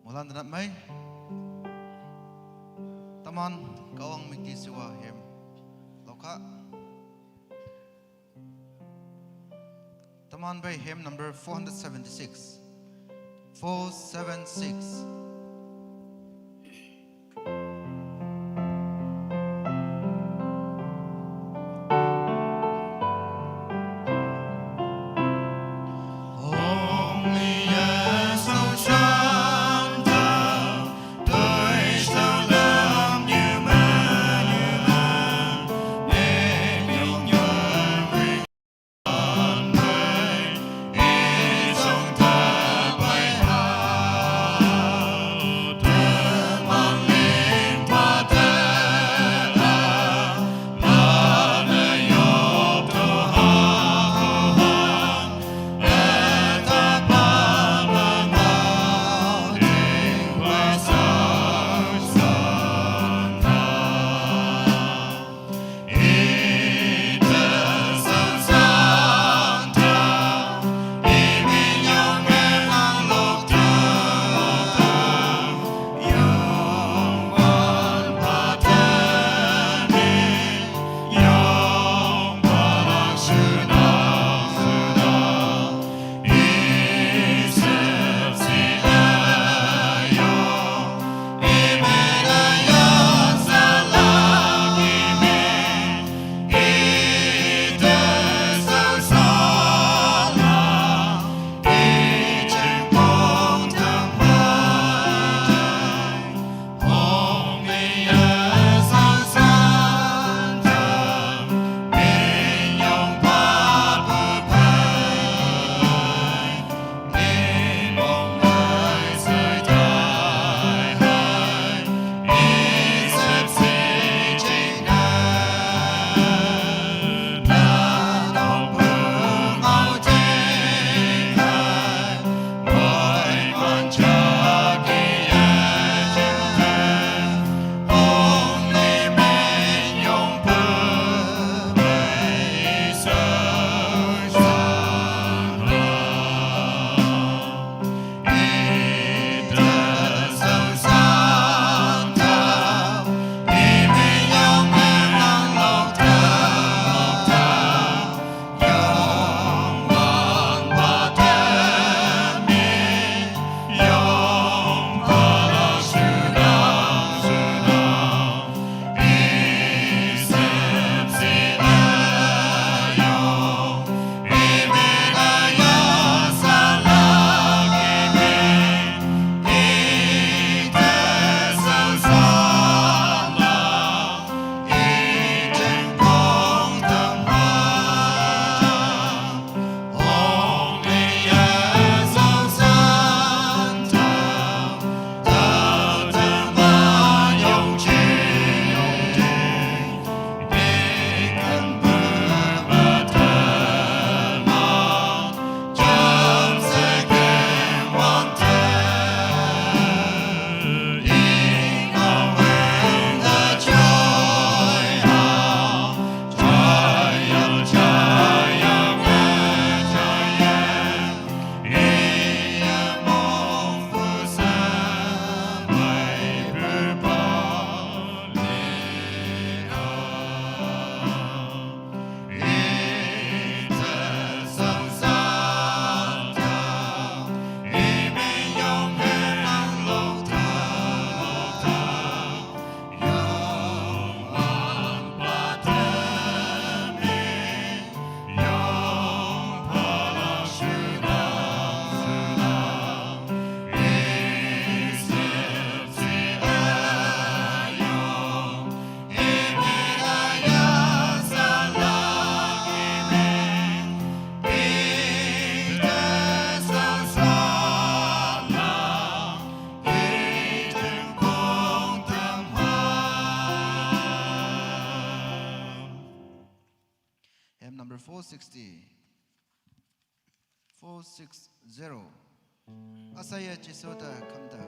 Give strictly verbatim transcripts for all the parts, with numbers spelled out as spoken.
Mulan danat mai. Taman kawang mikti siwa hymn. Lokha. Taman bai hymn number four hundred seventy-six. Four seven six. Hymn number four sixty. Four six zero. Asaya Jesu ta khamta.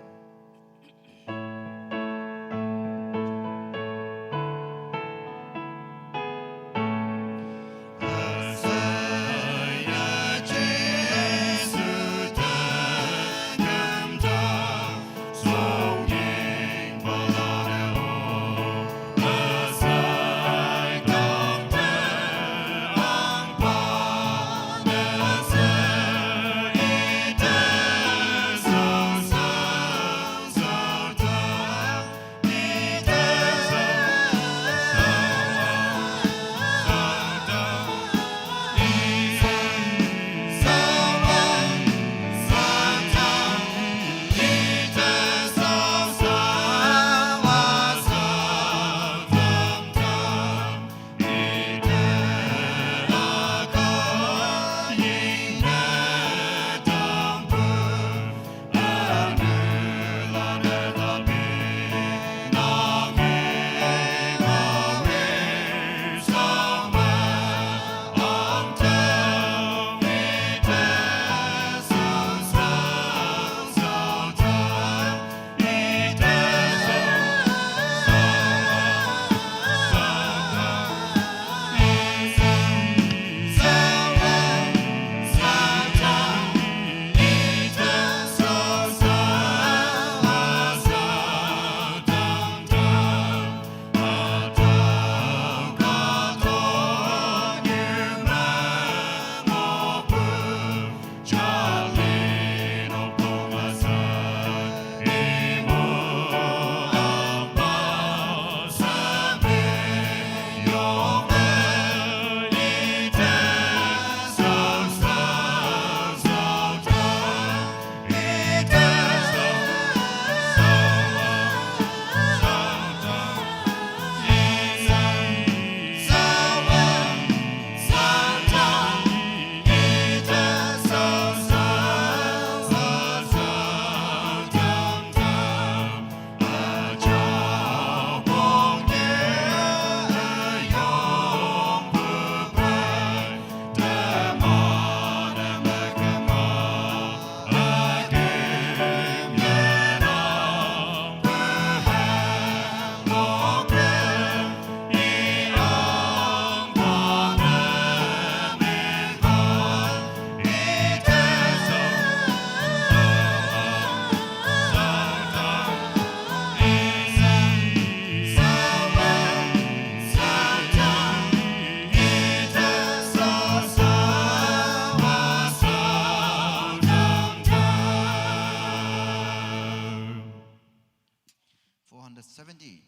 the seventy.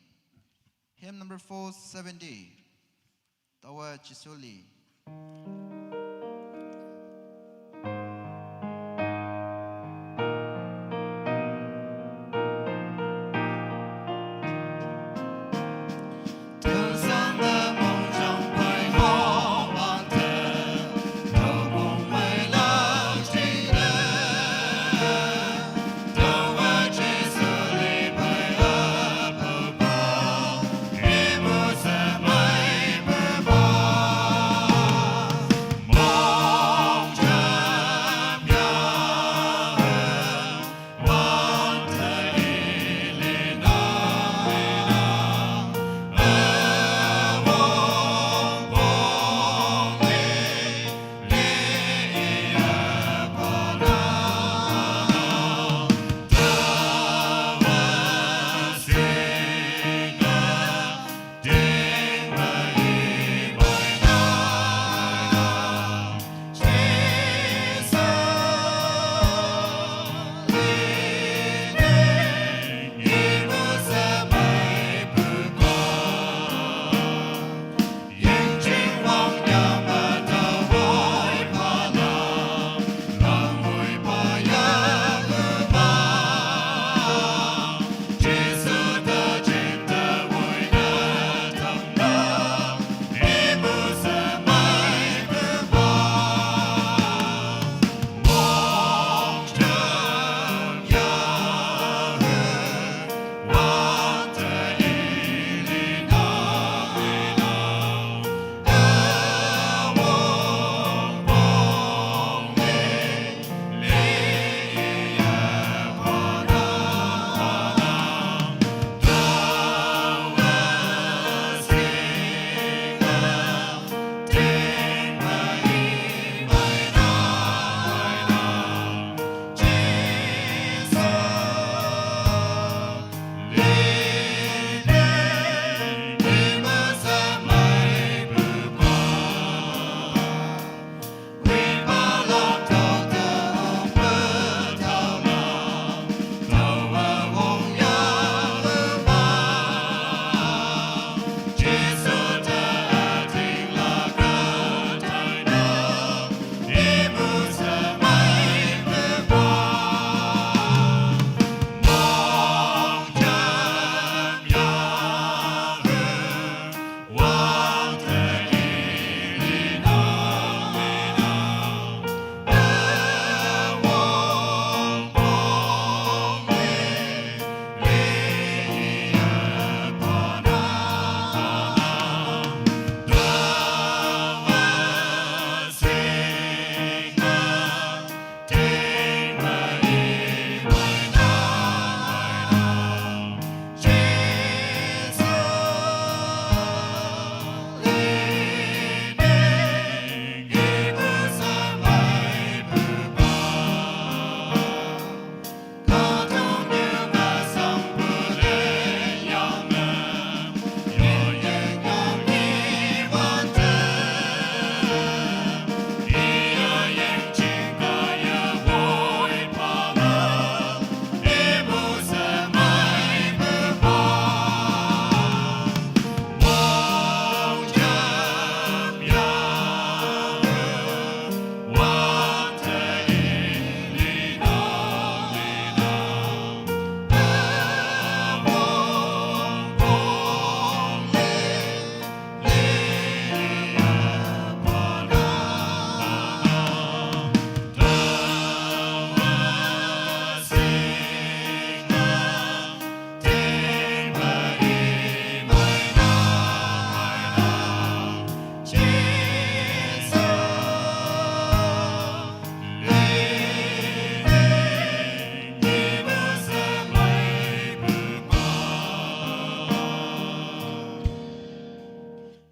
Hymn number four seventy. Tawa Jisu li.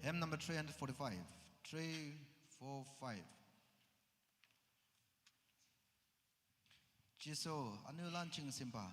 Hymn number three hundred forty-five. Three, four, five. Jisu, anu lan ching simba.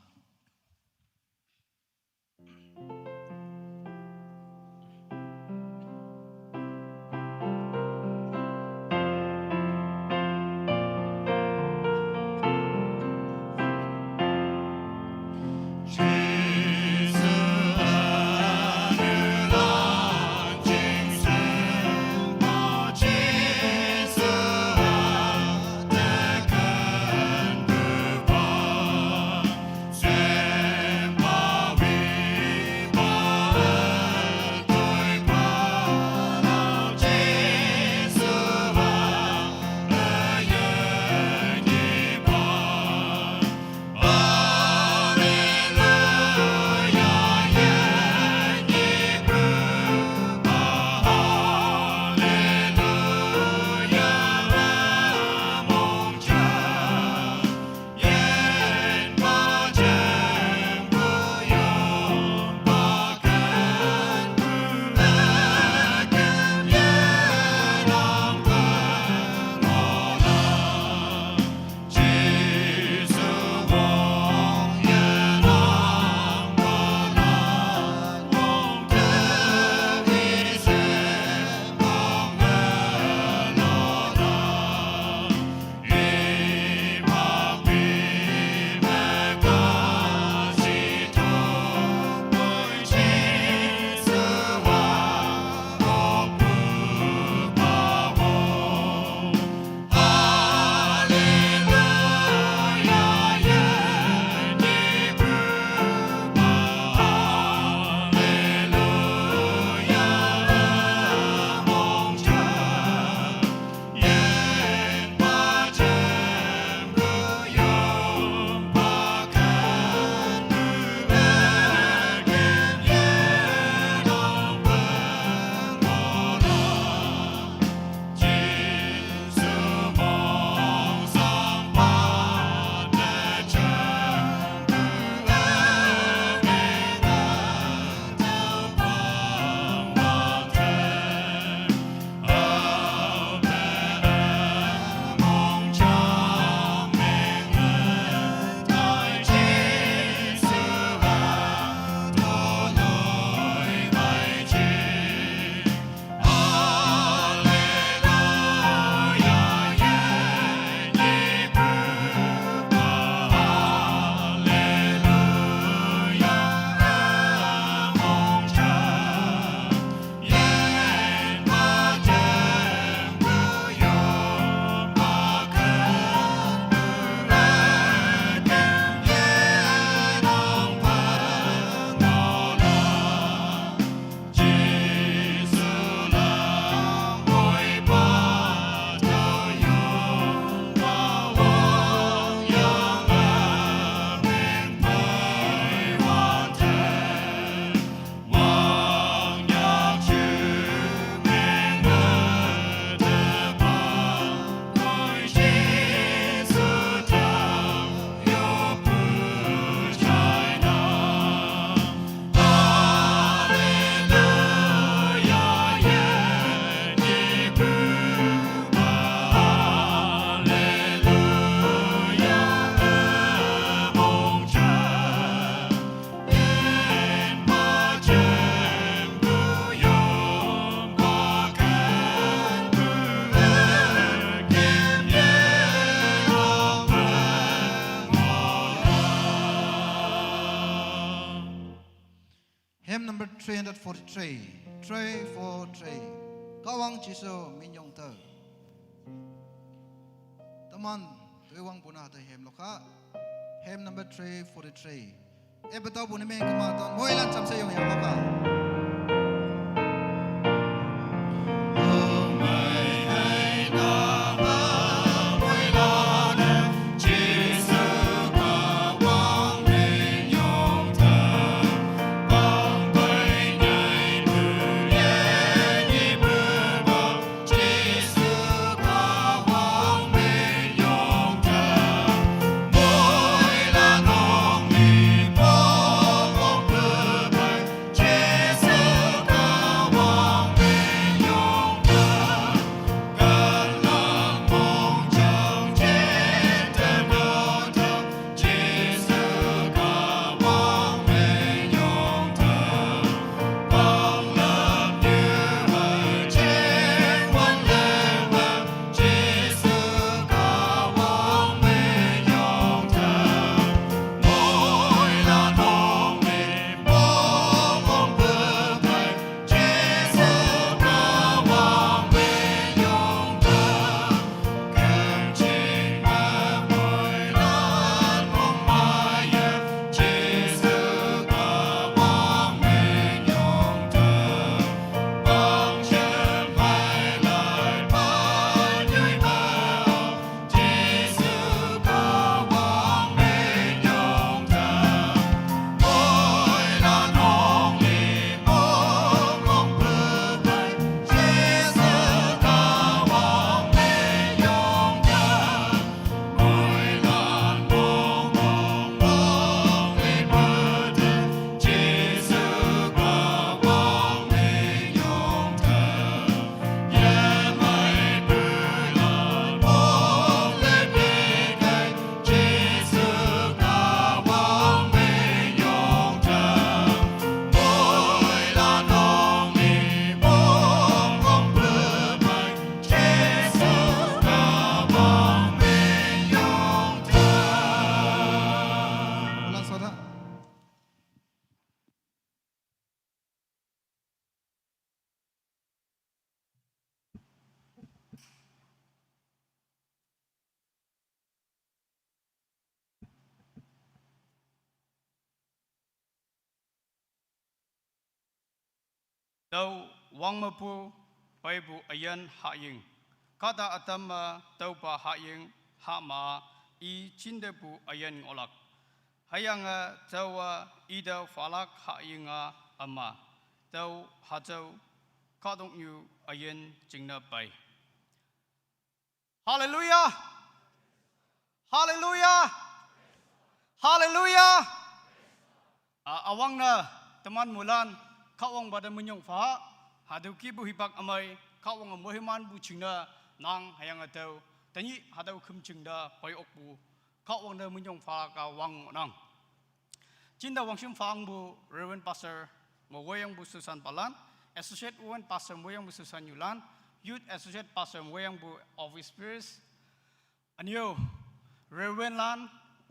Hymn number three hundred forty-three. Three four three. Kahwang Jisu minyong tau. Teman, tui wang puna te hymn lokha. Hymn number three forty-three. E patau puna me kama ton. Moilan cham se yong yang lokha. Tau wang mapu paipu ayan haying. Kata atam ma tau pa haying hama i chinda pu ayan ngolak. Hayanga tau a ida falak hayinga ama. Tau hatau kadong yu ayan chingna pai. Hallelujah. Hallelujah. Hallelujah. A, awang na teman mulan, Kahwang bada menyong fa, hadu ki bu hipak amai, Kahwang amai himan bu chingna, nang hayang atau, tanyi hadau kum chingna, pai ok bu, Kahwang na menyong fa ka wang nang. Chinda wangshim fang bu Reverend Pastor Mawayang bu Susan Palan, Associate Reverend Pastor Mawayang bu Susan Yulan, Youth Associate Pastor Mawayang bu Office Space, anyo Reverend Lan,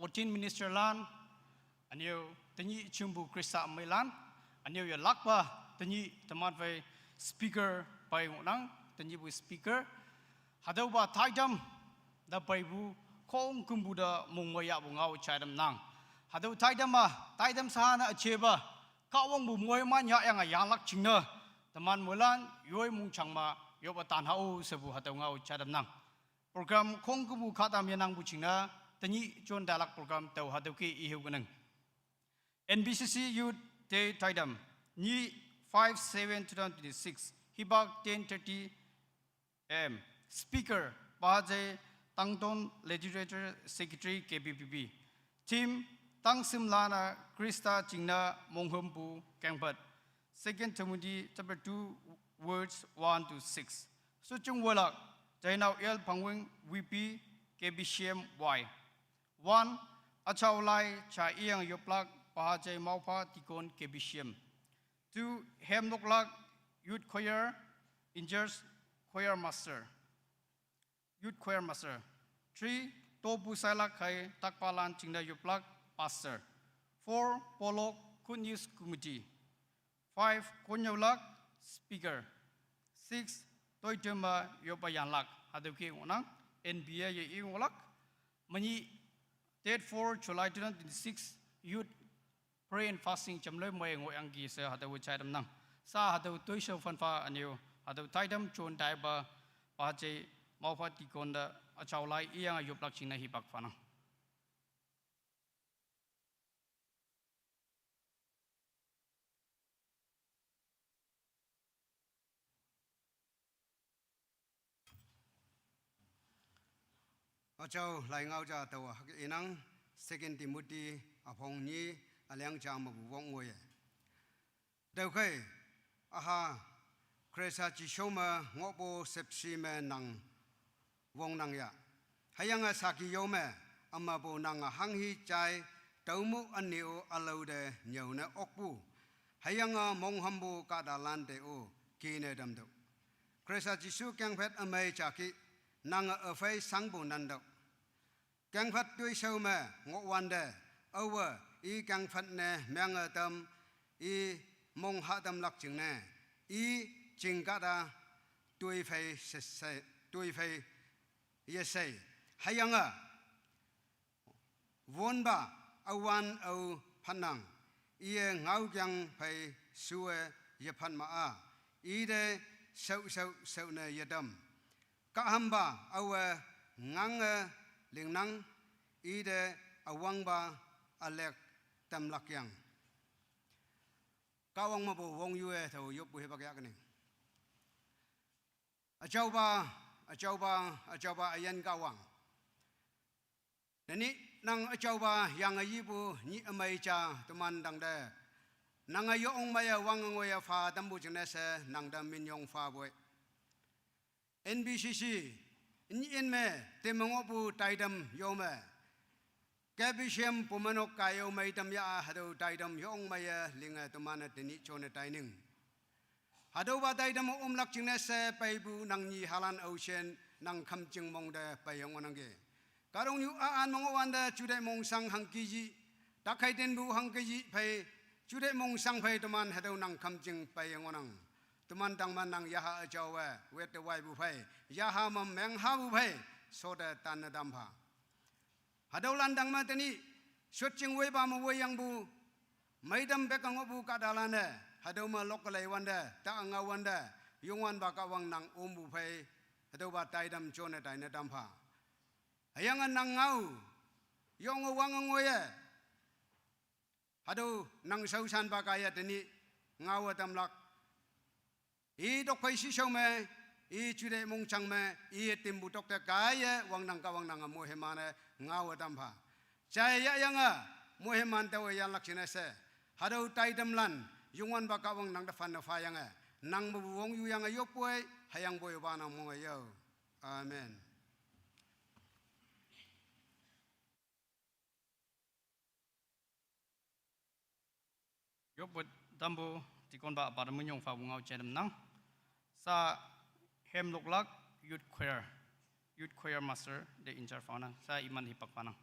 Ordained Minister Lan, anyo tanyi chumbu Krista amai Lan, anyo ya lakba tanyi teman fai speaker pai ngunang, tanyi bu speaker, hadau ba taidam da pai bu kong kumbu da mung maya bu ngau chaidam nang. Hadau taidam ma, taidam sahana acheba, Kahwang bu mui man ya yang yang lak chingna, teman mulan, yoi mung chang ma, yo ba tan hau sebu hadau ngau chaidam nang. Program kong kumbu khatam ya nang bu chingna, tanyi chon dalak program tau hadau ki ihiu ganang. N B C C Youth Day Taidam, ni five seven two thousand twenty-six, hibak ten thirty A M. Speaker, Pajai Tangton, Legislature Secretary, K B B B. Theme, Tangsim Lana Krista Chingna Monghumpu Kangpat. Second Timothy chapter two, words one to six. Suchung Walak, Jainau L Pangwing, V P, K B C M Y. One, Achau Lai, Cha Iang Yoplak, Pajai Maupa Tikon, K B C M. Two, Hem Noklak, Youth Choir, in-charge Choir Master. Youth Choir Master. Three, Topu Sailak Khai, Takpalan Chingna Yoplak, Pastor. Four, Polok, Good News Committee. Five, konnyüolak speaker. Six, toitema yopa yanlak. Hatüo ke ngohnang, N B A ye i ngohlak. Menyih, date four July twenty twenty-six, youth prayer and fasting jamloi mei ngohyangki she hatüo jai tamnang. Sa hatüo toishao phanpha ünyu, hatüo taitam jon taipa, paje, maopha deacon te, üjao lai iyange yoplak jingne hipak phanang. Üjao lai ngao ja taowa hüke inang, Second Timothy üpong nyi, üleng ja mepu wong ngoiye. Tüokhei, üha, Khrista Jesu me ngohpu shüpshe me nang wongnang ya. Hüyange saki yo me, ümapu nange hanghe jai, tüomu üne-o ülao te nyüone okpu. Hüyange monghampu kahtalante-o kene tamtüoh. Khrista Jesu kengphet ümei jaki, nange üphei shangpu nantüoh. Kengphet toishao me ngohwante, aowe i kengphet ne menge tam, i mongha tamlak jingne, i jing kahta toiphei sheshe, toiphei yeshei. Hüyange wonpa üwan ao phanang, iye ngaokeng phei shuwe yephan ma-a, ite shaoshao shaone yetam. Kahhampa aowe ngange lingnang, ite üwangpa ülek tamlak yang. Kahwang mepu wongyue tao yoppu hipak yahkening. Üjaopa, üjaopa, üjaopa üyin Kahwang. Tenyih nang üjaopa yange yipu nyih ümei ja teman tangte, nange yong meiye wange ngoiye pha tampu jingne she nangte minyong phapoi. N B C C, nyin me, teme ngohpu taitam yo me, K B C M pumeinok kaiyo meitam ya hatüo taitam yong meiye linge teman-e tenyih jone taining. Hatüopa taitam omlak jingne she peipu nang nyi halan aoshin nang khümjing mong te peiye ngohnangki. Kahtoknyu a-an me ngohwante juteih mongshang hangke yi, takhei tenpu hangke yi phei, juteih mongshang phei teman hatüo nang khümjing peiye ngohnang. Teman tangme nang yaha üjaowe wette waipu phei, yaha me menghapu phei, shote tanne tam pha. Hatüolan tangme tenyih, shotjing woipa me woiyangpu, meitam peke ngohpu kahtalan-e, hatüo me lokke leiwante, ta ngaowante, Youngwanpa Kahwang nang ompu phei, hatüopa taitam jone taine tam pha. Hüyange nang ngao, yonge wange ngoiye, hatüo nang shaoshanpa kaiye tenyih ngaowe tamlak. I tokphei shishao me, i juteih mongjang me, i timpu tokte kaiye wangnang Kahwang nange moiman-e ngaowe tam pha. Jai yahyange, moiman taowe yanlak jingne she, hatüo taitamlan, Youngwanpa Kahwang nang te phanne phayange, nang mepu wongyu yange yoppoi, hüyangpoi wanang monge yao. Amen. Yoppu tampu deaconpa üpa te minyong phapu ngao jai tamnang. Sa hem loklak youth choir, youth choir master te in charge phanang. Sa iman hipak phanang.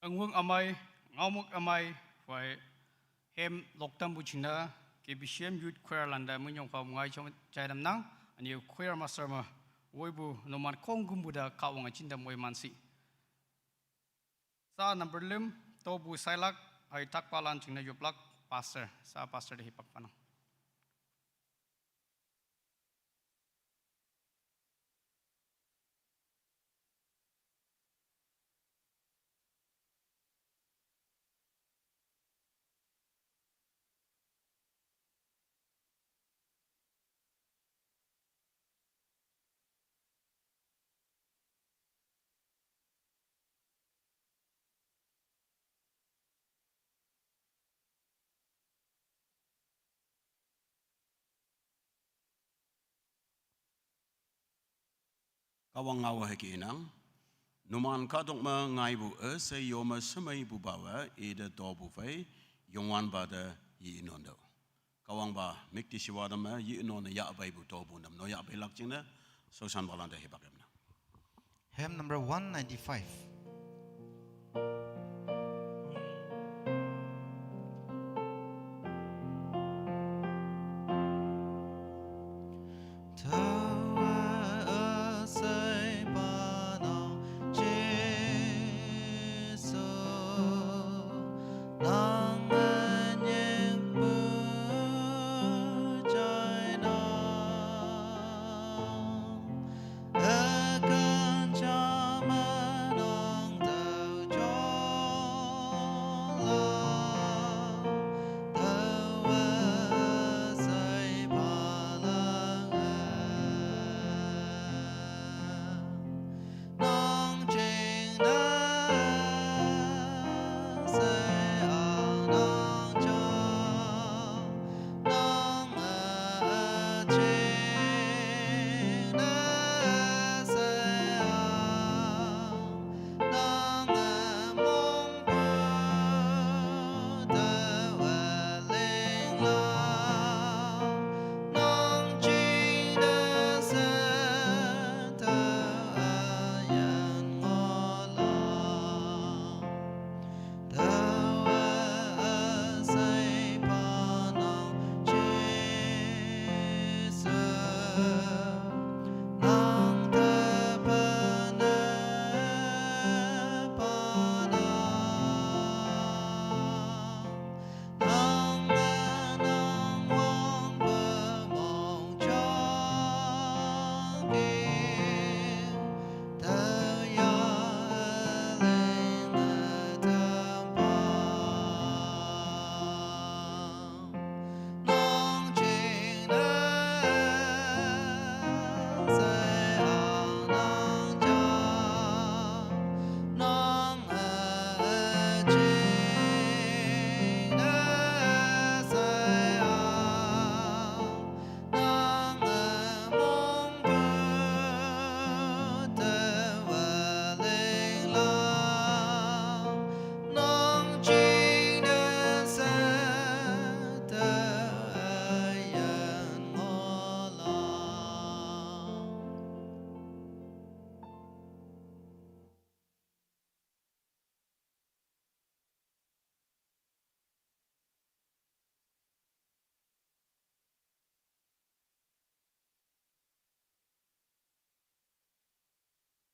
Tangwang amai, ngaomuk amai, wai hem loktam bu china, K B C M Youth Choir landa minyong pha mungai chom chai dam nang, ani choir master ma, wai bu noman kong gum bu da Kahwang achin dam wai mansi. Sa number lim, to bu sailak, ai tak palan chingna yuplak, pastor, sa pastor de hipak panang. Kahwang ngao heki inang. Numan kadok ma ngai bu e se yo ma semai bu bawa e de to bu fai yongwan ba de yi inon do. Kahwang ba mik ti siwa dam ma yi inon ya bai bu to bu nam no ya bai lak ching na so san balan de hipak em na. Hymn number one ninety-five.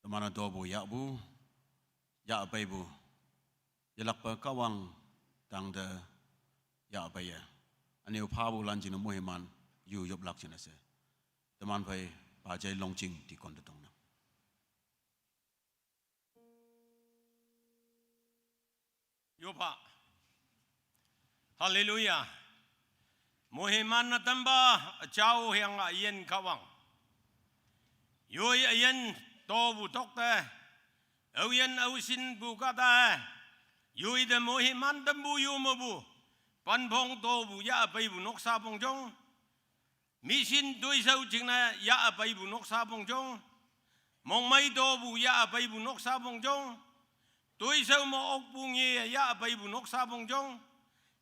Teman-a to bu ya bu, ya pai bu, yelak pa Kahwang tang de ya pai ya. Ani u pha bu lan jing na muhiman yu yop lak jing na se. Teman pai pa jai long jing ti kon de tong na. Yopa. Haleluya. Muhiman na tamba chao hiang a yen Kahwang. Yoi a yen to bu tok te. Au yen au sin bu ka ta. Yoi de muhiman tambu yu mo bu. Pan phong to bu ya pai bu noksa phong jong. Mission tuisau jing na ya apai bu noksa phong jong. Mongmai to bu ya apai bu noksa phong jong. Tuisau mo ok bu nge ya apai bu noksa phong jong.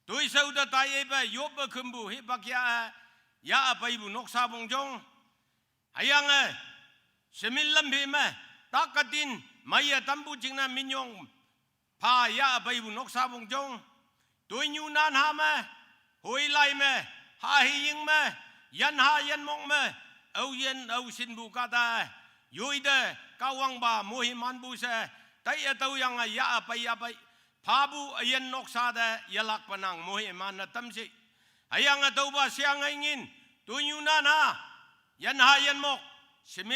Tuisau da tai e pa yop ba khum bu he pak ya, ya apai bu noksa phong jong. Ayang e, semil lam he ma, tak katin, mai ya tam bu jing na minyong. pha yahpeipu noksa pongjong, toinyu nanha me, hoilai me, ha hiying me, yanha yanmok me, aoyin aoshinpu kahta, yoite, Kahwangpa moimanpu she, taiye tüoyange yahpei yahpei, phapu üyin noksa te yelakpe nang moiman-e tamshi. Hüyange tüopa sheange ngin, toinyu nanha, yanha yanmok, sheme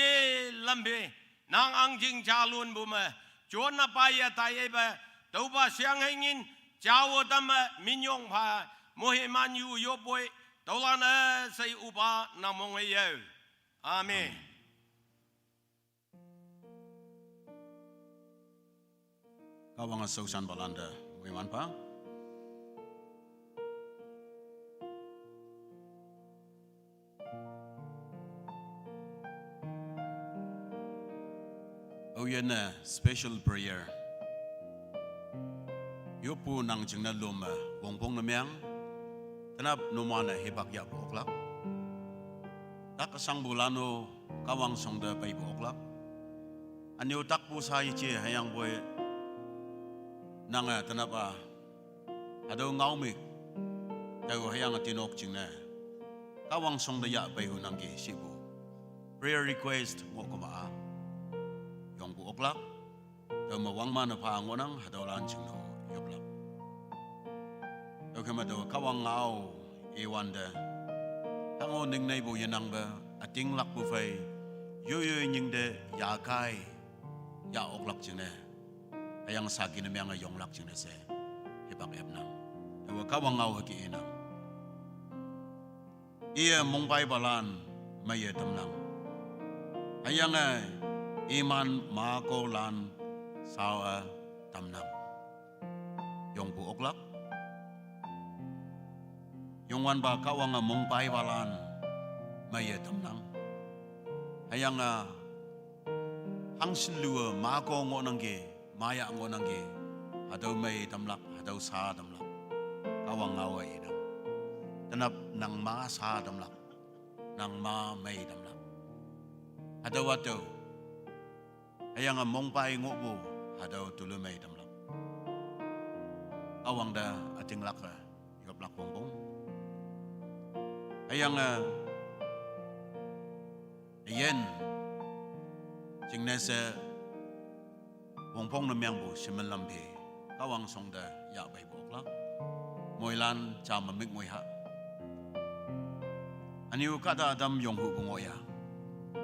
lampe, nang ahngching jalonpu me, jonna paiye taiyepe, tüopa sheange ngin, jao tamme minyong pha, moiman yu yoppoi, tüolan-e shei üpa nang mong-e yao. Amen. Kahwange shaoshanpalan te moiman pha. Aoyinne special prayer. Yoppu nang jingne lüm me, wongpong ne meang, tenap numan-e hipak yahpu oklak. Tak shangpulan-o, Kahwang shong te peipu oklak. Ünyu takpu sha yeje hüyangpoi, nange tenap-a, hatüo ngaomük, tao hüyange tinok jingne, Kahwang shong te yahpei hu nangki shipu, prayer request ngoh kema-a, yongpu oklak. Tüome wangman-e pha ngohnang, hatüolan jingne-o yoplak. Tüokhei me tao Kahwang ngao iwante, hango ningneipu yenangpe, ütinglakpu phei, yoiyoi nying te yakai, yah oklak jingne, hüyange saki ne meange yonglak jingne she, hipak epnang. Tüowe Kahwang ngao hüke inang. Iye mongpaipalan meiye tamnang. Hüyange iman makolan shaowe tamnang. Yongpu oklak. Youngwanpa Kahwange mongpaipalan meiye tamnang. Hüyange hangshin lu-e mako ngohnangki, mayah ngohnangki, hatüo mei tamlak, hatüo sha tamlak. Kahwang ngaowe inang. Tenap nang ma sha tamlak, nang ma mei tamlak. Hatüo hatüo. Hüyange mongpai ngohpu, hatüo tulu mei tamlak. Kahwang te ütinglak-e, yoplak wongpong. Hüyange, üyin, jingne she, wongpong ne meangpu shemen lampi, Kahwang shong te yahpeipu oklak. Moilan ja me mük ngoi ha. Ünyu kahta ütam yonghupu ngoh ya.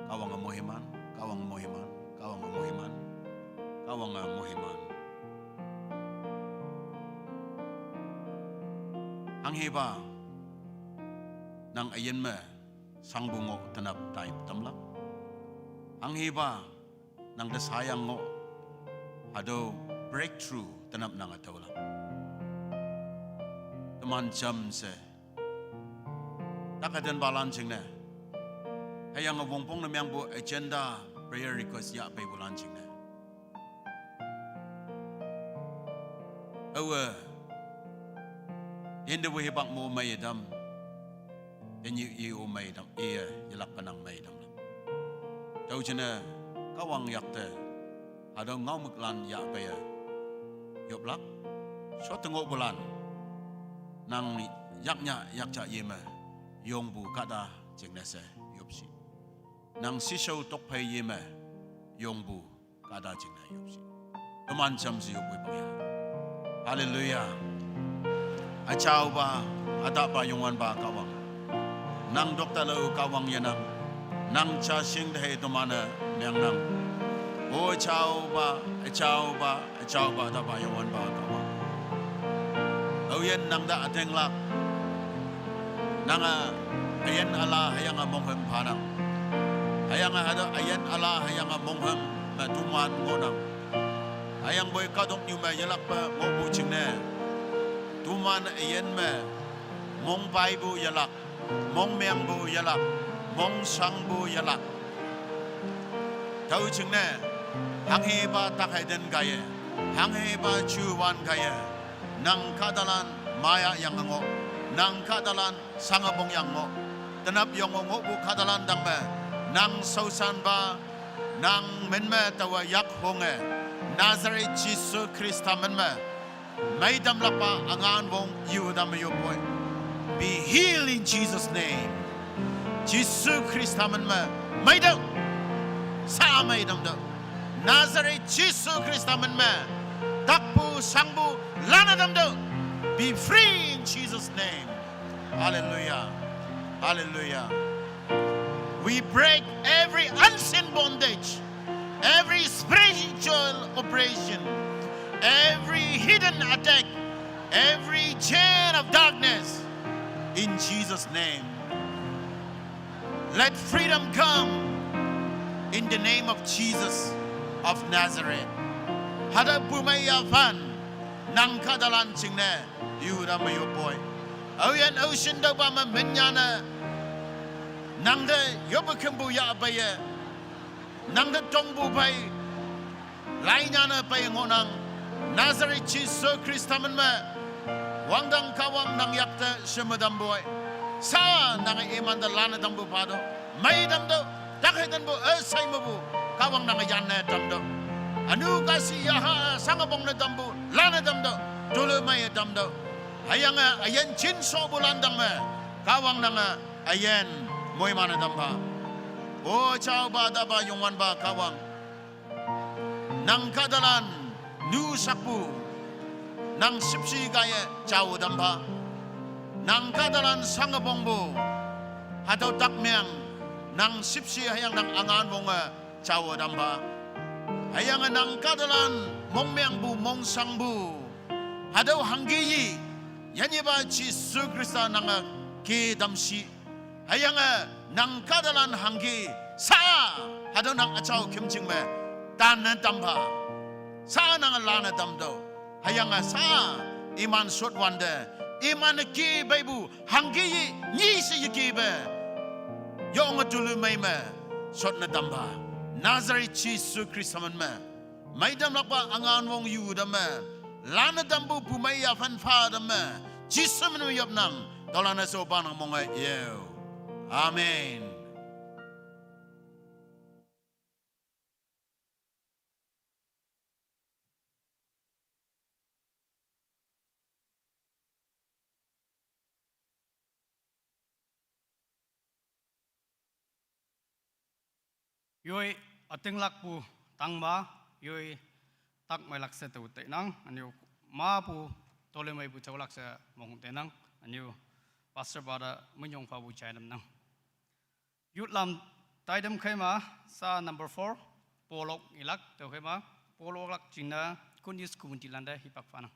Kahwange moiman, Kahwange moiman, Kahwange moiman, Kahwange moiman. Hanghepa, nang üyin me, shangpu ngoh tenap time tamlak. Hanghepa, nang te sayang ngoh, hatüo breakthrough tenap nange tüolak. Teman jamshe, tak ütenpalan jingne, hüyange wongpong ne meangpu agenda prayer request yahpeipulan jingne, aowe, yintepu hipak mo meiye tam, tenyih i-o mei tam, iye yelakpe nang mei tamlak. Tüo jingne, Kahwang yakte, hatüo ngaomüklan yahpeiye, yoplak, shotte ngohpulan, nang yaknyah yakjah yeme, yongpu kahta jingne she yopshi. Nang shishao tokphei yeme, yongpu kahta jingne yopshi. Teman jamshe yopwoi pangya. Hallelujah. Üjaopa, ütahpa Youngwanpa Kahwang, nang toktalu Kahwang yenang. Nang ja shing te hei teman-e meangnang. O üjaopa, üjaopa, üjaopa, ütahpa Youngwanpa Kahwang, aoyin nang te ütinglak. Nange üyin üla hüyange monghüm phanang. Hüyange hatüo üyin üla hüyange monghüm me toman ngohnang. Hüyangpoi kahtoknyu me yelakpe ngohpu jingne, toman üyin me mongpaipu yelak, mongmeangpu yelak, mongshangpu yelak. Tüo jingne, hanghepa tak hei ten kaiye, hanghepa juwan kaiye, nang kahtalan mayah yange ngoh, nang kahtalan shange pongyange ngoh, tenap yonge ngohpu kahtalan tangme, nang shaoshanpa, nang min me taowe yak honge, Nazareth Jisu Khrista min me. Meidam lakpa angan wong yu dam yo boy. Be healed in Jesus' name. Jisu Khrista min me. Meidam. Sa meidam do. Nazareth Jisu Khrista min me. Takpu sangpu lana dam do. Be free in Jesus' name. Hallelujah. Hallelujah. We break every unseen bondage, every spiritual oppression, every hidden attack, every chain of darkness in Jesus' name. Let freedom come in the name of Jesus of Nazareth. Hada pumai ya fan nang kadalan chingne yu da mayo boy. Au yan au shin da ba ma menyana. Nang de yobu kembu ya abaye. Nang de tongbu bai. Lainyana bai ngonang. Nazareth Jisu Khrista min me. Wangdang kawang nang yakte shemadam boy. Sa nang iman da lana dambu pado. Meidam do. Takhe dan bu esai mabu. Kawang nang yanne dam do. Anu kasi yaha sangabong ne dambu. Lana dam do. Tulu mai dam do. Hayang ayen chin so bu landang me. Kawang nang ayen moimana dam ba. O chao ba da ba yongwan ba kawang. Nang kadalan nu sakpu. Nang sipsi kaya chao dam ba. Nang kadalan sangabong bu. Hatau takmeang. Nang sipsi hayang nang angan wong chao dam ba. Hayang nang kadalan mongmeang bu mongsang bu. Hatau hanggi yi. Yanyi ba Jisu Khrista nang ke damsi. Hayang nang kadalan hanggi sa. Hatau nang achao kimching me. Tan dam ba. Sa nang lana dam do. Hayang sa iman sot wande. Iman ki baibu hanggi yi nyi si yiki be. Yong tulu mai me. Sot na dam ba. Nazareth Jisu Khrista min me. Meidam lakpa angan wong yu dam me. Lana dambu pumai ya fan fa dam me. Jisu min me yop nang. Tolana so ba nang mong e yeo. Amen. Yoi ating lakpu tangba, yoi tak mai lakse tu tenang, anyu ma pu tole mai pu chau lakse mong tenang, anyu pastor pada menyong pa bu chai nam nang. Youth lam taidam khaima sa number four, polok ilak tu khaima, polok lak chingna kun yus kumunti landa hipak fanang.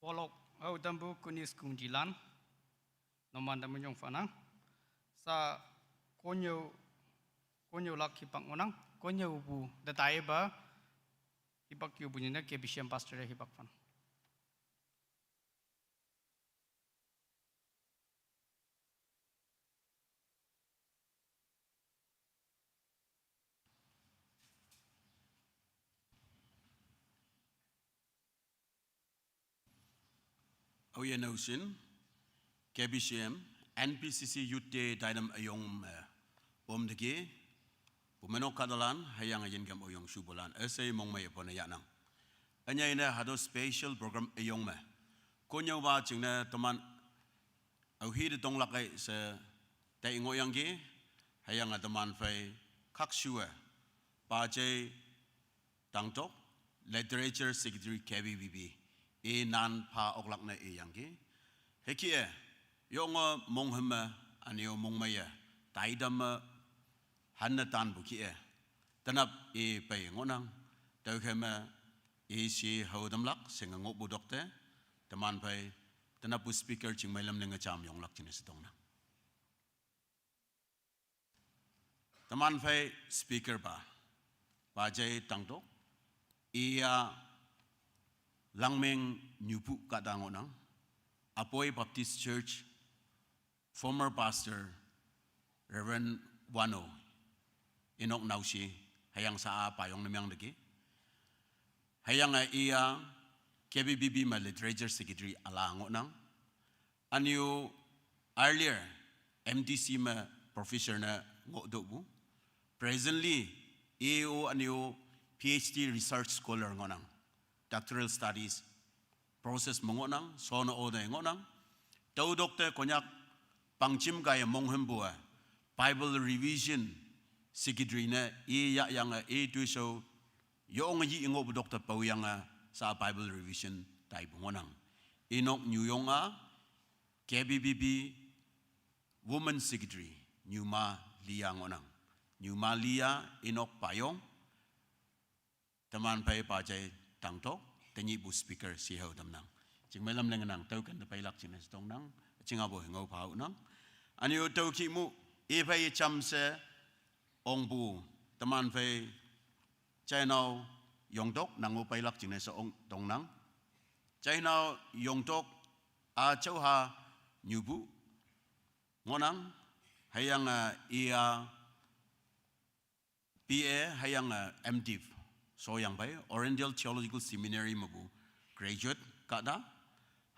Polok, au tambu kunis kung jilan. Noman tamu nyong fanang. Sa konyo, konyo lak hipak ngonang. Konyo bu, datai ba. Hipak yu bu nina K B C M pastor hipak fan. Oya nausin, K B C M, N P C C Youth Day dainam ayong me, om degi, bu menok kadalan, hayang ayin gam oyong subulan, esai mong me pona yanang. Anya ina hado special program ayong me. Konyo ba chingne teman, au hi de tong lakai se, tai ngo yang gi, hayang a teman fai, kak shua, pa jai, Tangtok, Literature Secretary K B B B, e nan pa oklak na e yang ki. Heki e, yo ngo mong hema, anio mong maya, taidam ma, han na tan bu ki e. Tanap e pai ngonang, tau hema, e si hau damlak, senga ngok bu dokte, teman pai, tanap bu speaker ching mailam nenga cham yonglak chine setong na. Teman fai speaker ba, Bajai Tangtok, ia Langmeng Nyupu kata ngonang, Apoi Baptist Church, former pastor, Reverend Wano, Inok Nausi, hayang sa a payong nemiang deki. Hayang a ia K B B B ma Literature Secretary ala ngonang, Aniu earlier M D C ma professor na ngo dobu. Presently, E O aniu P H D research scholar ngonang. Doctoral studies process mengonang, sona oda ngonang. Tau dokte Konyak pangchim kaya monghembua Bible revision secretary na e ya yang e tu so yong yi ngo bu dokte pau yang sa Bible revision tai bu ngonang. Inok New Yong a, K B B B Women Secretary, Nyuma Lia ngonang. Nyuma Lia Inok Payong, teman pai pajai Tangtok, tenyi bu speaker si hau tamnang. Ching mailam lengnang, tau kan pai lak ching setong nang, ching abo ngau pau nang. Anio tau ki mu, e pai cham se, ong bu, teman pai Chainau Yongtok, nang u pai lak ching se ong tong nang. Chainau Yongtok, a chau ha nyubu, ngonang, hayang a ia P A, hayang a M Div, so yang pai, Oriental Theological Seminary mabu, graduate kada,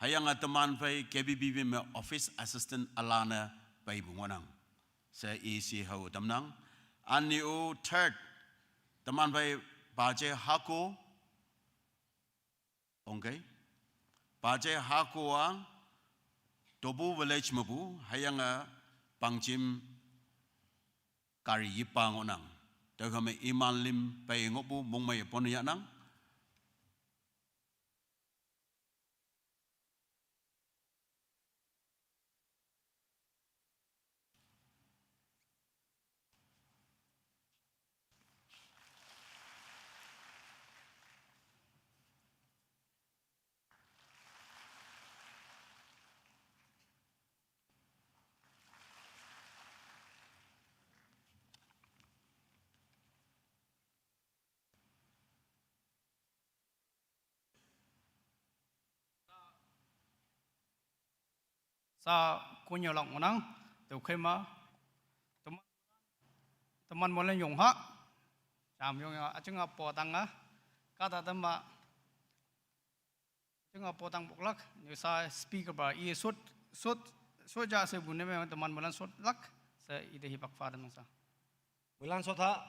hayang a teman pai K B B B ma office assistant alana pai bu ngonang. Se e si hau tamnang, ani u third, teman pai Baje Hako, Ongkai. Pache Hakoa, Tobu village mabu, hayang a pangchim kari yipa ngonang. Tau kame iman lim pai ngobu mongmai pon ya nang. Sa kunyo lang unang, tu kema, teman, teman molen yong ha, jam yong ya, acing apo tang ah, kata tema, acing apo tang buklak, nyu sa speaker ba, i sut, sut, sut ja se bune me teman molen sut lak, se ide hipak fadan sa. Molen sut ha.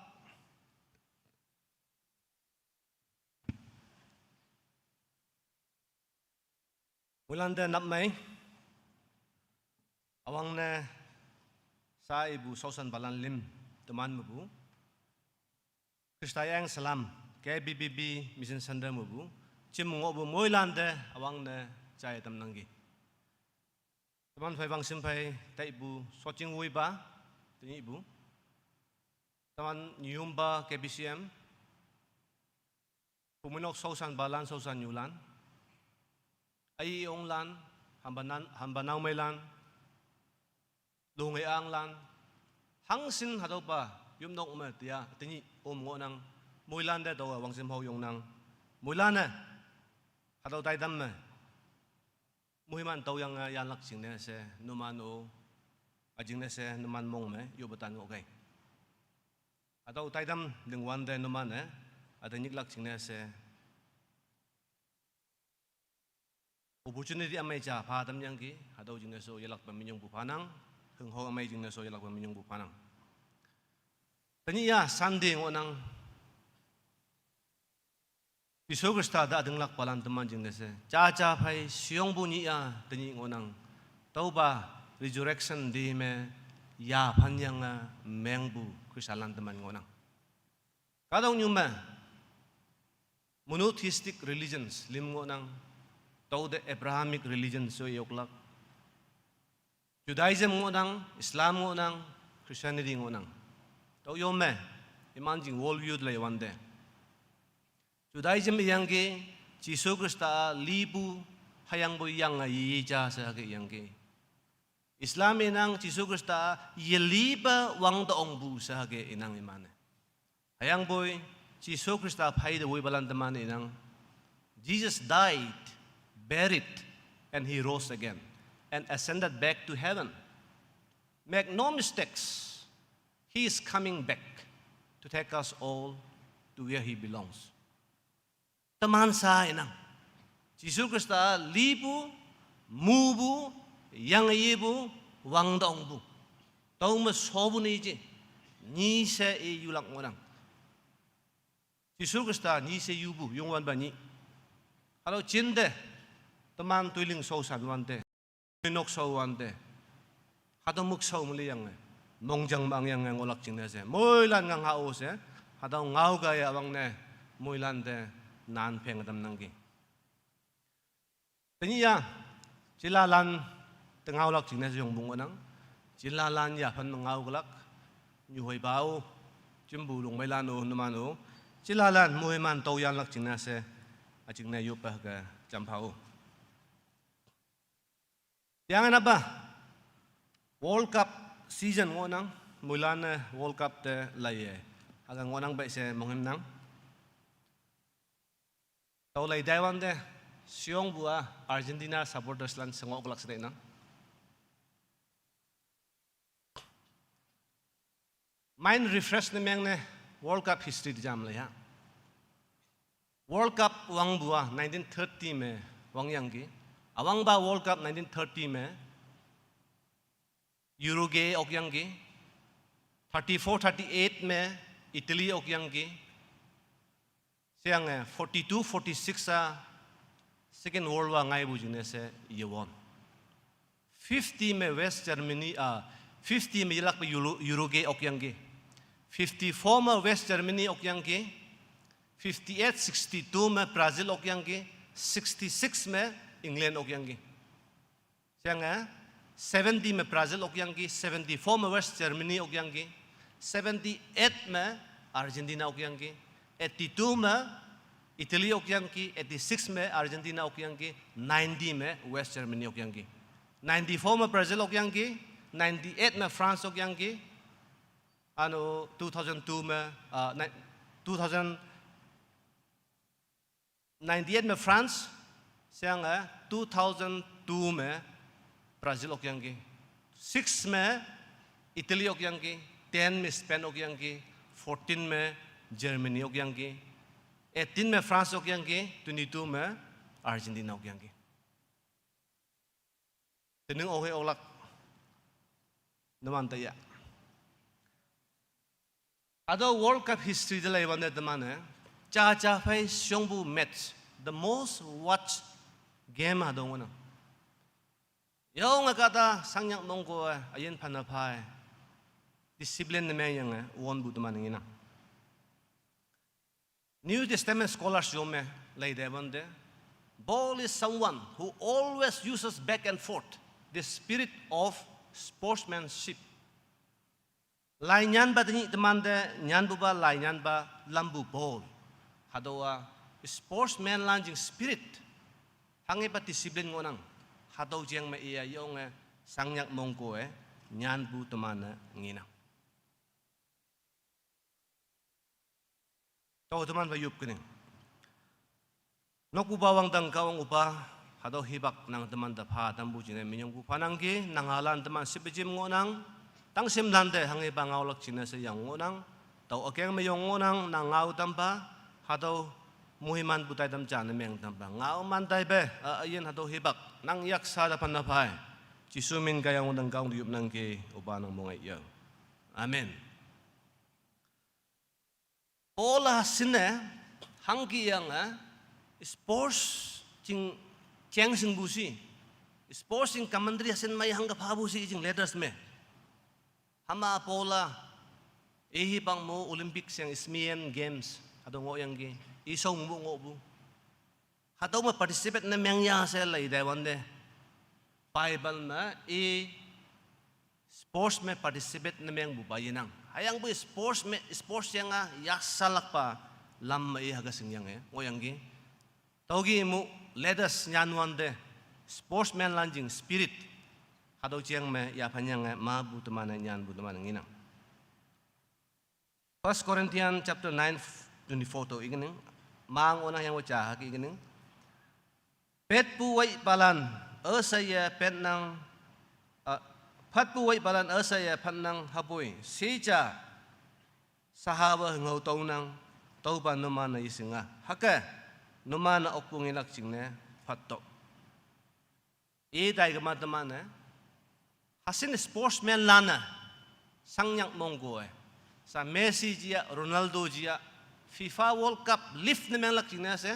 Moilan te nap mai. Awang ne sa ibu sausan balan lim teman mebu. Krista yang salam K B B B Mission Center mebu. Chim ngo bu moilan te awang ne jai tam nanggi. Teman phai bang sim phai tai bu soching wui ba, teni bu. Teman nyum ba K B C M. Puminok sausan balan sausan nyulan. Ei onglan, hamba nan, hamba naomeilan, lunge anglan, hangshin hatüopa yopnok me tia, tenyih om ngohnang, moilan te taowe wangshim hao yongnang, moilan-e, hatüo taitam me moiman tüoyange yanlak jingne she numan-o, üjingne she numan mong me yoppe tan ngohkei. Hatüo taitam lingwante numan-e, üte nyiklak jingne she opportunity ümei ja pha tamyangki, hatüo jingne she yelakpe minyongpu phanang, hünghao ümei jingne she yelakpe minyongpu phanang. Tenyih-a Sunday ngohnang, Jesu Khrista te ütinglakpalan teman jingne she, jaja phei shiyongpu nyih-a tenyih ngohnang, tüopa resurrection day me yaphanyange mengpu Christianlan teman ngohnang. Kahtoknyu me monotheistic religions lüm ngohnang, tüote Abrahamic religions so yoklak. Judaism ngohnang, Islam ngohnang, Christianity ngohnang. Tüo yo me, iman jing world view te leiwante, Judaism iyangki, Jesu Khrista lipu, hüyangpoi yange yeyeja she hüke iyangki. Islam inang, Jesu Khrista yelipe wangte ongpu she hüke inang iman-e. Hüyangpoi, Jesu Khrista phei te woipalan teman inang, Jesus died, buried, and he rose again, and ascended back to heaven. Make no mistakes, he is coming back to take us all to where he belongs. Teman sa inang, Jesu Khrista lipu, mupu, yange yepu, wangte ongpu, tüome shopu ne je, nyi she i yulak ngohnang. Jesu Khrista nyi she yupu, Youngwanpa nyih. Hatüo jinte, teman toiling shaoshan wante, nok shao wante, hatüo mük shao me liyange, mongjang me angyange ngohlak jingne she, moilan ngang ha-o she, hatüo ngao kaiye wangne, moilante nan pheng tamnangki. Tenyih-a, jilalan te ngaolak jingne she yongpu ngohnang, jilalan yaphan me ngaoklak, nyuhoipa-o, jimpu lungmeilan-o, numan-o, jilalan moiman tüo yanlak jingne she, üjingne yoppe hüke jampha-o. Yange napa, World Cup season ngohnang, moilan-e World Cup te laiye, hüke ngohnang pei she monghümnang. Tüo lei taiwante, shiyongpu-a Argentina supporters lan she ngohlak she tainang. Mind refresh ne mengne World Cup history te jam leiha. World Cup wangpu-a nineteen thirty me wangyangki. Üwangpa World Cup nineteen thirty me Uruguay okyangki. Thirty-four thirty-eight me Italy okyangki. Sheyange forty-two forty-six-a Second World War ngaipu jingne she yewon. Fifty me West Germany, ah, fifty me yelakpe Uru-, Uruguay okyangki. Fifty-four me West Germany okyangki. Fifty-eight sixty-two me Brazil okyangki. Sixty-six me England okyangki. Sheyange, seventy me Brazil okyangki, seventy-four me West Germany okyangki, seventy-eight me Argentina okyangki, eighty-two me Italy okyangki, eighty-six me Argentina okyangki, ninety me West Germany okyangki. Ninety-four me Brazil okyangki, ninety-eight me France okyangki, üno two thousand two me, ah, ni-, two thousand, ninety-eight me France, sheyange two thousand two me Brazil okyangki, six me Italy okyangki, ten me Spain okyangki, fourteen me Germany okyangki, eighteen me France okyangki, twenty-two me Argentina okyangki. Tening ohe oklak. Numan taya. Hatüo World Cup history te leiwante teman-e, jaja phei shongpu match, the most watched game hatüo ngohnang. Yonge kahta sangyak mongko-e, üyin phane pha-e, discipline ne mengyange wonpu teman ngenang. New Testament scholars yo me leite wante, Paul is someone who always uses back and forth the spirit of sportsmanship. Lai nyanpa tenyih temante nyanpupa lai nyanpa lampu Paul. Hatüowa sportsman lan jing spirit. Hanghepa discipline ngohnang. Hatüo jeng me iya yonge, shangnyak mongko-e, nyanpu teman-e ngenang. Tao teman pa yop kening. Nokpupa wangdang Kahwang üpa, hatüo hipak nang teman te pha tampu jingne minyongpu phanangki, nang halan teman shipe jim ngohnang, tangshimlan te hanghepa ngaolak jingne she yang ngohnang, tao ükeng me yong ngohnang, nang ngao tampa, hatüo moimanpu taitam ja ne meng tampa, ngao man taipe, a, üyin hatüo hipak, nang yaksha te phanne phai. Jesu min kaiyange wangdang Kahwang te yopnangki, üpa nang mongai yao. Amen. Paul-a shinne, hangke yange, sports jing jeng shingpu shi, sports jing commentary shin mei hangke phapu shi jing letters me. Hüma Paul-a, i hipak mo Olympic sheng Isthmian Games, hatüo ngohyangki, i shao mo ngohpu. Hatüo me participate ne mengya she lei taiwante. Bible me i sports me participate ne mengpupa yenang. Hüyangpoi sports me, sports yange yashalakpa lam me i hüke shingyange ngohyangki. Tüoki mu, let us nyanwante, sportsman lan jing spirit, hatüo jeng me yaphanyange mapu teman-e nyanpu teman-e ngenang. First Corinthians chapter nine, twenty-four to ikening, mang onang yang ocha haki ikening. Petpu weipalan, üsheiye petnang, ah, phatpu weipalan üsheiye phatnang hüpoi, sheja, sahawa ngao tüonang, tüopa numan-e yeshinga, hüke, numan-e okpu ngelak jingne, phatto. I tai kema teman-e, hashin sportsman lan-e, shangnyak mongko-e, sa Messi jia, Ronaldo jia, FIFA World Cup live ne menglak jingne she,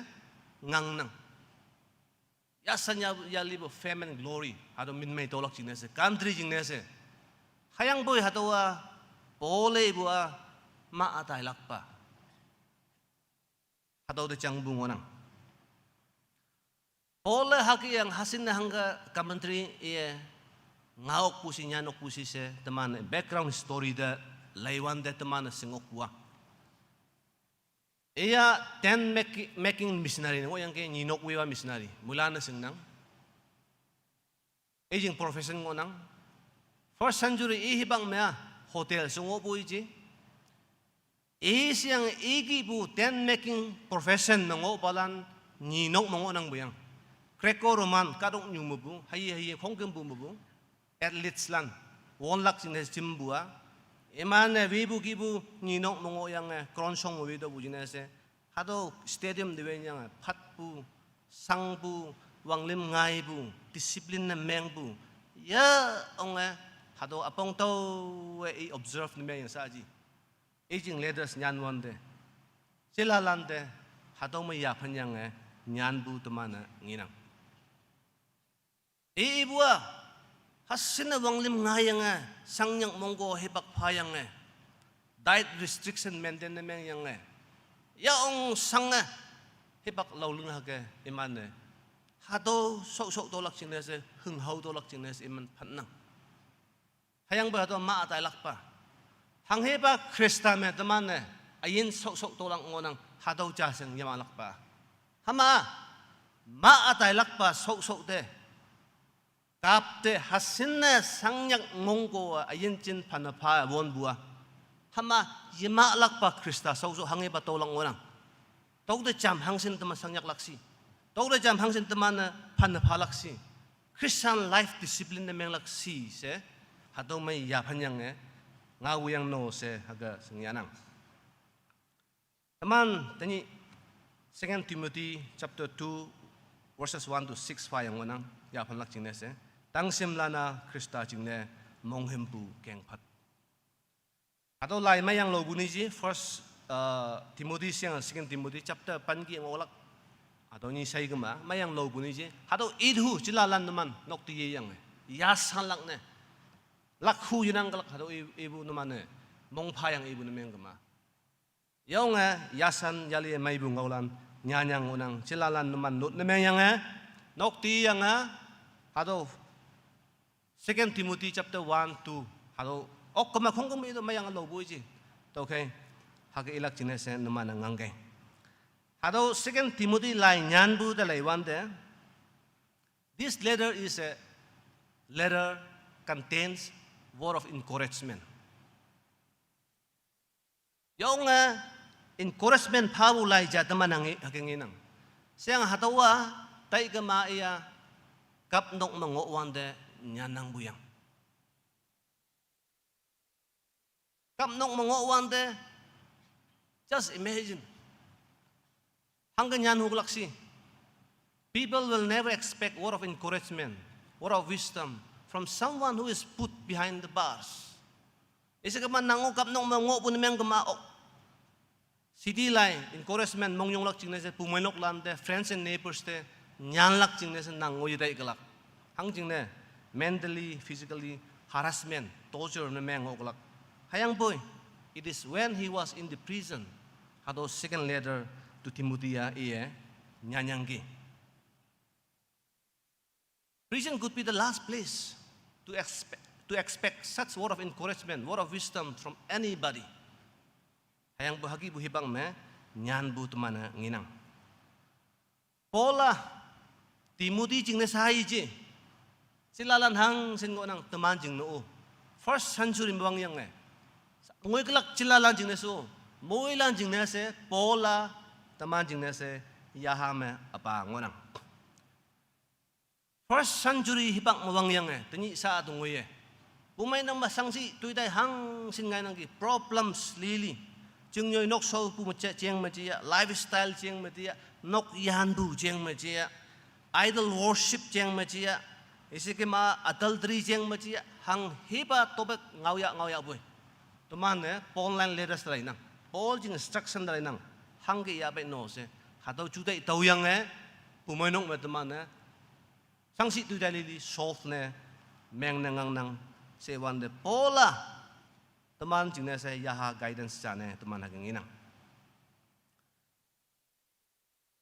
ngangnang. Yasan ya, yalipu fame and glory, hatüo minmei tolak jingne she, country jingne she. Hüyangpoi hatüowa, Paul-e ipu-a, ma ütailakpa. Hatüo te jangpu ngohnang. Paul-e hüke yang hashinne hangke commentary iye ngaokpu shi nyanokpu shi she teman background story te leiwante teman-e shingokpu-a. Iya tent making missionary ne ngohyangki, nyinok wiwa missionary moilan-e shingnang. I jing profession ngohnang. First century i hipak me-a hotel she ngohpu iji. I sheyange i kihpu tent making profession me ngohpalan nyinok me ngohnangpu yang. Greco-Roman kahtoknyu mepu, haiye haiye khongkümpu mepu, athletes lan, wonlak jingne jimpu-a. Iman-e wipu kihpu nyinok me ngohyange crown shong me witopu jingne she. Hatüo stadium te wenyange phatpu, shangpu, wanglim ngaipu, discipline ne mengpu. Ya onge, hatüo üpong taowe i observe ne meng yang saji. I jing letters nyanwante, jilalan te, hatüo me yaphanyange, nyanpu teman-e ngenang. I ipu-a, hashinne wanglim ngaiyange, shangnyak mongko hipak phayange, diet restriction maintain ne mengyange, ya ong shange, hipak laoling hüke iman-e, hatüo shaoshao tolak jingne she, hünghao tolak jingne she iman phatnang. Hüyangpoi hatüo ma ütailakpa. Hanghepa Khrista me teman-e, üyin shaoshao tolak ngohnang hatüo ja shing yemalakpa. Hüma, ma ütailakpa shaoshao te. Kap te hashinne shangnyak mongko-a üyin jin phanne pha wonpu-a. Hüma, yemalakpa Khrista shaoshao hanghepa tolak ngohnang. Tüote jam hangshin teman shangyaklak shi. Tüote jam hangshin teman-e phanne phalak shi. Christian life discipline ne menglak shi she, hatüo mei yaphanyange, ngaoyang no she hüke shingyanang. Teman, tenyih Second Timothy chapter two, verses one to six pha yang ngohnang, yaphanlak jingne she. Tangshimlan-a Khrista jingne monghümpu kengphat. Hatüo lai meyang lopu ni ji, First, uh, Timothy shang Second Timothy chapter pan ki ngohlak. Hatüo ni shai kema, meyang lopu ni ji. Hatüo ihu, jilalan numan, nok te yeyange. Yasanlak ne. Lakhu yenang kelak hatüo i, ipu numan-e. Mongphayang ipu ne meng kema. Yonge, yasan yali meipu ngaolan, nyanyang ngohnang, jilalan numan not ne mengyange. Nok te yange, hatüo Second Timothy chapter one, two. Hatüo, ok kema khongküm ito meyang lopu iji. Tüokhei, hüke ilak jingne she numan-e ngangkei. Hatüo Second Timothy lai nyanpu te leiwante, This letter is a letter contains word of encouragement. Yonge encouragement phapu lai ja teman hangi hakengi nang. Siang hatawa tai kema iya kap nok me ngoh wante nyanang buyang. Kap nok me ngoh wante, just imagine. Hangke nyan huklak si. People will never expect word of encouragement, word of wisdom from someone who is put behind the bars. Isi kema nang o kap nok me ngoh pun meng kema ok. City lai encouragement mongyonglak jingne se pumeinok lante, friends and neighbors te nyanlak jingne se nang ngoyedai kelak. Hang jingne mentally, physically harassment, torture ne meng ngoklak. Hayang boy, it is when he was in the prison. Hatüo second letter to Timothy a iye nyanyangki. Prison could be the last place to expect, to expect such word of encouragement, word of wisdom from anybody. Hayang bu hagi bu hibang me nyan bu teman-e ngenang. Paul a Timothy jingne sai je. Chilalan hangshin ngohnang teman jingne o. First century me wangyange. Ngoikelak chilalan jingne so. Moilan jingne se Paul a teman jingne se yaha me apa ngohnang. First century hipak me wangyange, tenyih sa tu ngoiye. Bumeinang me shangshi toitai hangshin ngainangki problems lili. Chingnyoi nokshao pu me che-, jeng me jeya, lifestyle jeng me jeya, nok yanpu jeng me jeya, idol worship jeng me jeya, isi kema adultery jeng me jeya, hang hipa topic ngaoya ngaoya poi. Teman-e Paul line letters te lainang. Paul jing instruction te lainang. Hangke yahpei no she. Hatüo jutai taoyange, bumeinok me teman-e shangshi toitai lili solve ne, meng ne ngangnang, she wante Paul a teman jingne she yaha guidance ja ne teman hüke ngenang.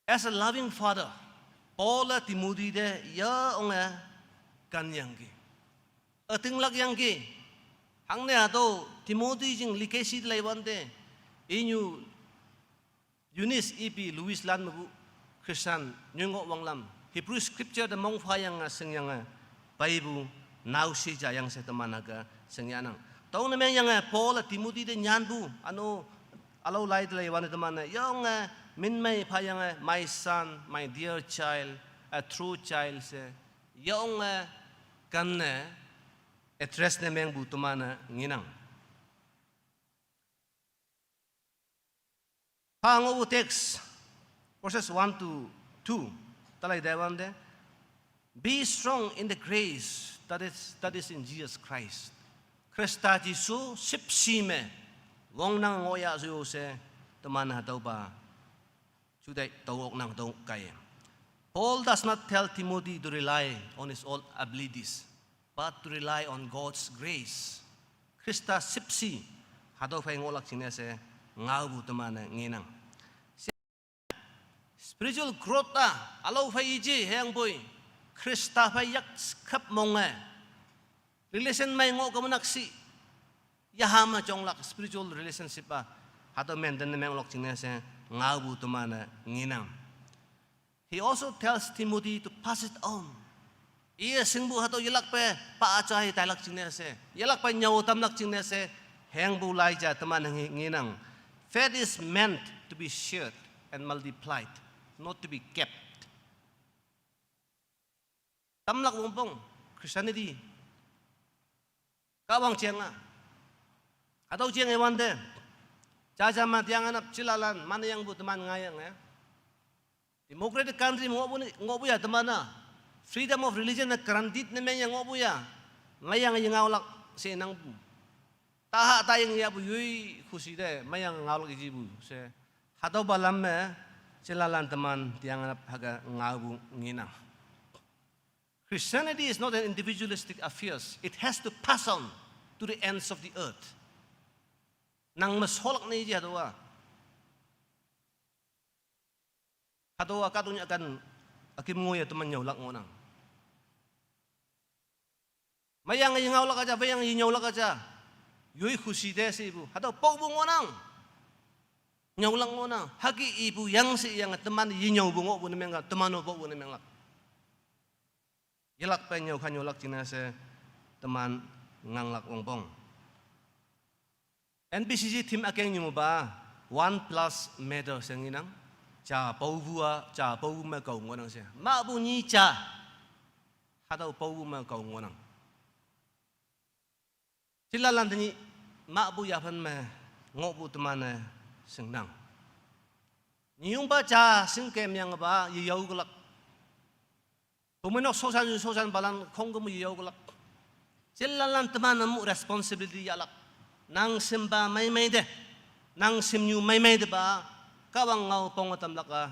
As a loving father, Paul a Timothy te ya onge kanyangki. Ütinglak yangki. Hangne hatüo Timothy jing legacy te lai wante, inyu Eunice ipi Lois lan mepu Christian nyoi ngoh wanglam. Hebrew scripture te mongphayange shingyange peipu naoshe ja yang she teman hüke shingyanang. Tüone mengyange Paul a Timothy te nyanpu, üno ülao lai te lai wante teman-e yonge minmei phayange, my son, my dear child, a true child she yonge kanne address ne mengpu teman-e ngenang. Pha ngohpu text, verses one to two te lai taiwante, be strong in the grace that is, that is in Jesus Christ. Khrista Jesu shüpshe me wongnang ngohya she-o she teman hatüopa jutai tao oknang tüo kaiye. Paul does not tell Timothy to rely on his own abilities, but to rely on God's grace. Khrista shüpshe, hatüo phei ngohlak jingne she ngaopu teman-e ngenang. Spiritual growth a ülao phei iji hüyangpoi, Khrista phei yak khap monge relation mei ngoh kemnak shi, yaha me jonglak spiritual relationship a, hatüo maintain ne menglok jingne she ngaopu teman-e ngenang. He also tells Timothy to pass it on. Iye shingpu hatüo yelakpe pa ajai tailak jingne she, yelakpe nyüo tamlak jingne she, hüyangpu lai ja teman nge-, ngenang. Faith is meant to be shared and multiplied, not to be kept. Tamlak wongpong, Christianity. Kahwang jeng a. Hatüo jeng iwante, jaja ma tiang anap chilalan maneyangpu teman ngaiyange. Democratic country me ngohpu ne, ngohpu ya teman a freedom of religion ne guaranteed ne mengyange ngohpu ya. Meiyange yengaolak she nangpu. Taha taying yahpu yoi khushi te meiyange ngaolak ijipu she. Hatüopa lam me chilalan teman tiang anap hüke ngaopu ngenang. Christianity is not an individualistic affair. It has to pass on to the ends of the earth. Nang me sholak ne iji hatüowa. Hatüowa kahtoknyu kan ükim ngoiye teman nyüolak ngohnang. Meiyange yengaolak aja, weiyange yenyüolak aja. Yoi khushi te she ipu. Hatüo popu ngohnang. Nyüolak ngohnang. Hüke ipu yang she yange teman yenyüopu ngohpu ne menglak, teman-o popu ne menglak. Yelakpe nyüokha nyüolak jingne she teman nganglak wongpong. N B C C theme ükeng nyuba, one plus matter she ngenang. Ja paopu-a, ja paopu me kao ngohnang she. Mahpu nyi ja. Hatüo paopu me kao ngohnang. Jilalan tenyih mahpu yaphan me ngohpu teman-e shingnang. Nyiyongpa ja shingkemyangpa yeyao külak. Pumeinok shaoshan shaoshanpalan khongküm yeyao külak. Jilalan teman-e mu responsibility yahlak. Nang shimpa meimei te, nang shimnyu meimei tepa, Kahwang ngao ponge tamlak-a,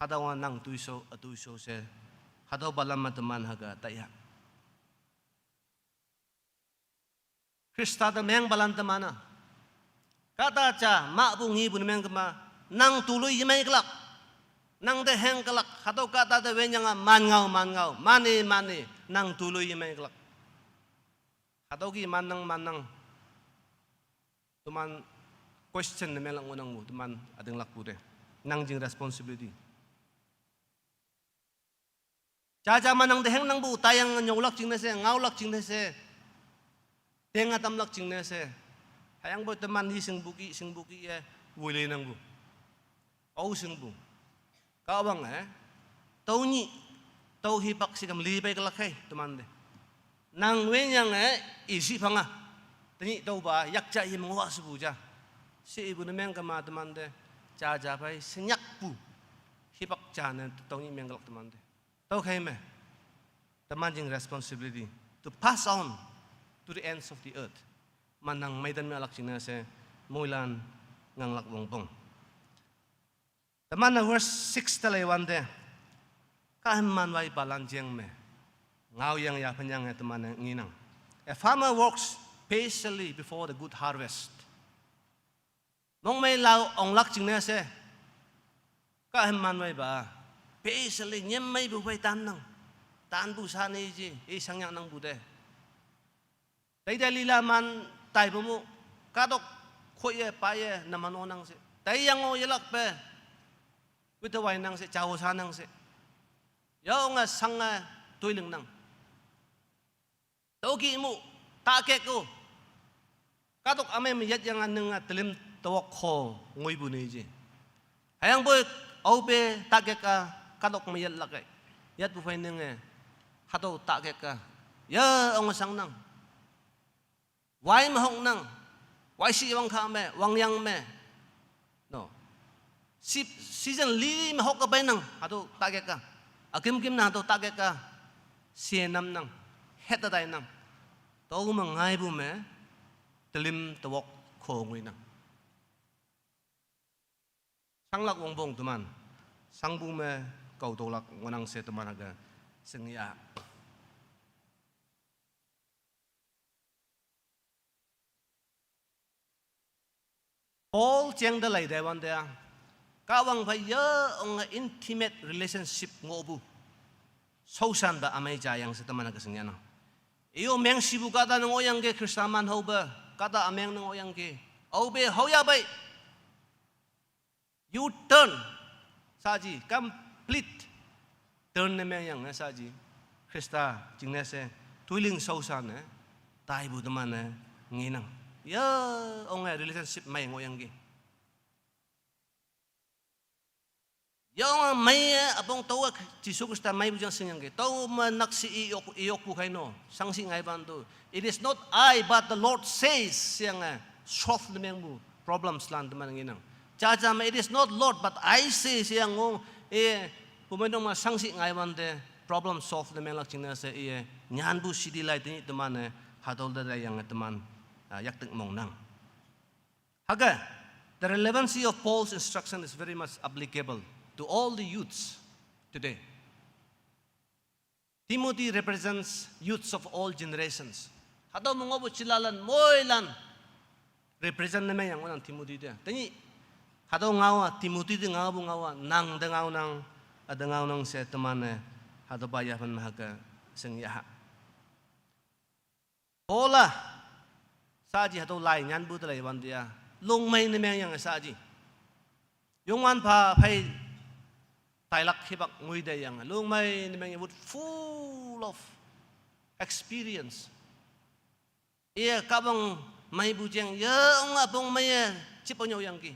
hatüowa nang toishao, ütoishao she, hatüopalan me teman hüke taiya. Khrista te mengpalan teman-a, kahta ja mahpu ngipu ne mengkema, nang toloi yemei külak, nang te heng külak, hatüo kahta te wenyange man ngao, man ngao, mane, mane, nang toloi yemei külak. Hatüo ki mannang, mannang. Teman question ne menglak ngohnangpu, teman ütinglakpu te. Nang jing responsibility. Jaja ma nang te hengnangpu, tayang nyüolak jingne she, ngaolak jingne she, tenga tamlak jingne she. Hüyangpoi teman yeshingpu ki, shingpu ki-e, woilenangpu. Ao shingpu. Kahwange, tüonyih, tüo hipak shikam lipei külak hei, temante. Nang wenyange, ishi phanga. Tenyih tüopa, yakja yim ngoh shepu ja. She ipu ne mengkema temante, jaja phei, shenyakpu. Hipak ja ne, tüonyih meng külak temante. Tüokhei me, teman jing responsibility to pass on to the ends of the earth. Manang meitan me ülak jingne she, moilan nganglak wongpong. Teman-e verse six te leiwante, kaheman waipalan jeng me, ngaoyang yaphenyange teman-e ngenang. A farmer works patiently before the good harvest. Mongmei lao onglak jingne she, kaheman waipa, patiently nyem meipu phei tannang, tanpu sha ne ji, i shangyangnangpu te. Teite lila man taipu mu, kahtok khoiye paiye naman onang she. Teiyang-o yelakpe, wite wainang she, jao shanang she. Yonge shange toilingnang. Tüoki mu, takek-o. Kahtok ümei me yatyange ninge telim tewok kho ngoipu ne ji. Hüyangpoi aope takek-a, kahtok me yatlak-e. Yatpu phei ninge, hatüo takek-a, ya onge shangnang. Wai me hoknang, wai shi wangkha me, wangyang me. No. Sip-, season li me hok-a peinang, hatüo takek-a. Üküm küm nang hatüo takek-a. She namnang, hette tainang. Tüome ngaipu me, telim tewok kho ngoinang. Shanglak wongpong teman, shangpu me kao tolak ngohnang she teman hüke shingya. Paul jeng te lai taiwante-a, Kahwang phei ya onge intimate relationship ngohpu, shaoshanpa ümei jayang she teman hüke shingyanang. Iyo mengshipu kahta ne ngohyangki Khrista man haope, kahta ümeng ne ngohyangki. Aope haoya pei. U-turn, shaji, complete turn ne mengyange shaji. Khrista jingne she, toiling shaoshan-e, taipu teman-e, ngenang. Ya onge relationship mei ngohyangki. Yonge meiye üpong tüowe Jesu Khrista meipu jang shingyangki. Tüome nakshih i yok, i yokpu khei no, shangshih ngaipan tu. It is not I, but the Lord says, sheyange, solve ne mengpu problems lan teman ngenang. Jaja me, it is not Lord, but I say, sheyange, e, pumeinok me shangshih ngaiwante, problem solve ne menglak jingne she, iye, nyanpu city lai tenyih teman-e, hatüo te laiyange teman, ah, yaktik mongnang. Hüke, the relevancy of Paul's instruction is very much applicable to all the youths today. Timothy represents youths of all generations. Hatüo me ngohpu jilalan moilan represent ne mengyang ngohnang Timothy te. Tenyih, hatüo ngao-a Timothy te ngaopu ngao-a, nang te ngaonang, üte ngaonang she teman-e, hatüopa yaphan me hüke shingya. Paul-a, shaji hatüo lai nyanpu te laiwante-a, longmei ne mengyange shaji. Youngwanpa phei tailak hipak nguide yang. Lungmei ne meng ye would full of experience. Iye Kahwang meipu jeng ye ong apong mei ye chipanyau yangki.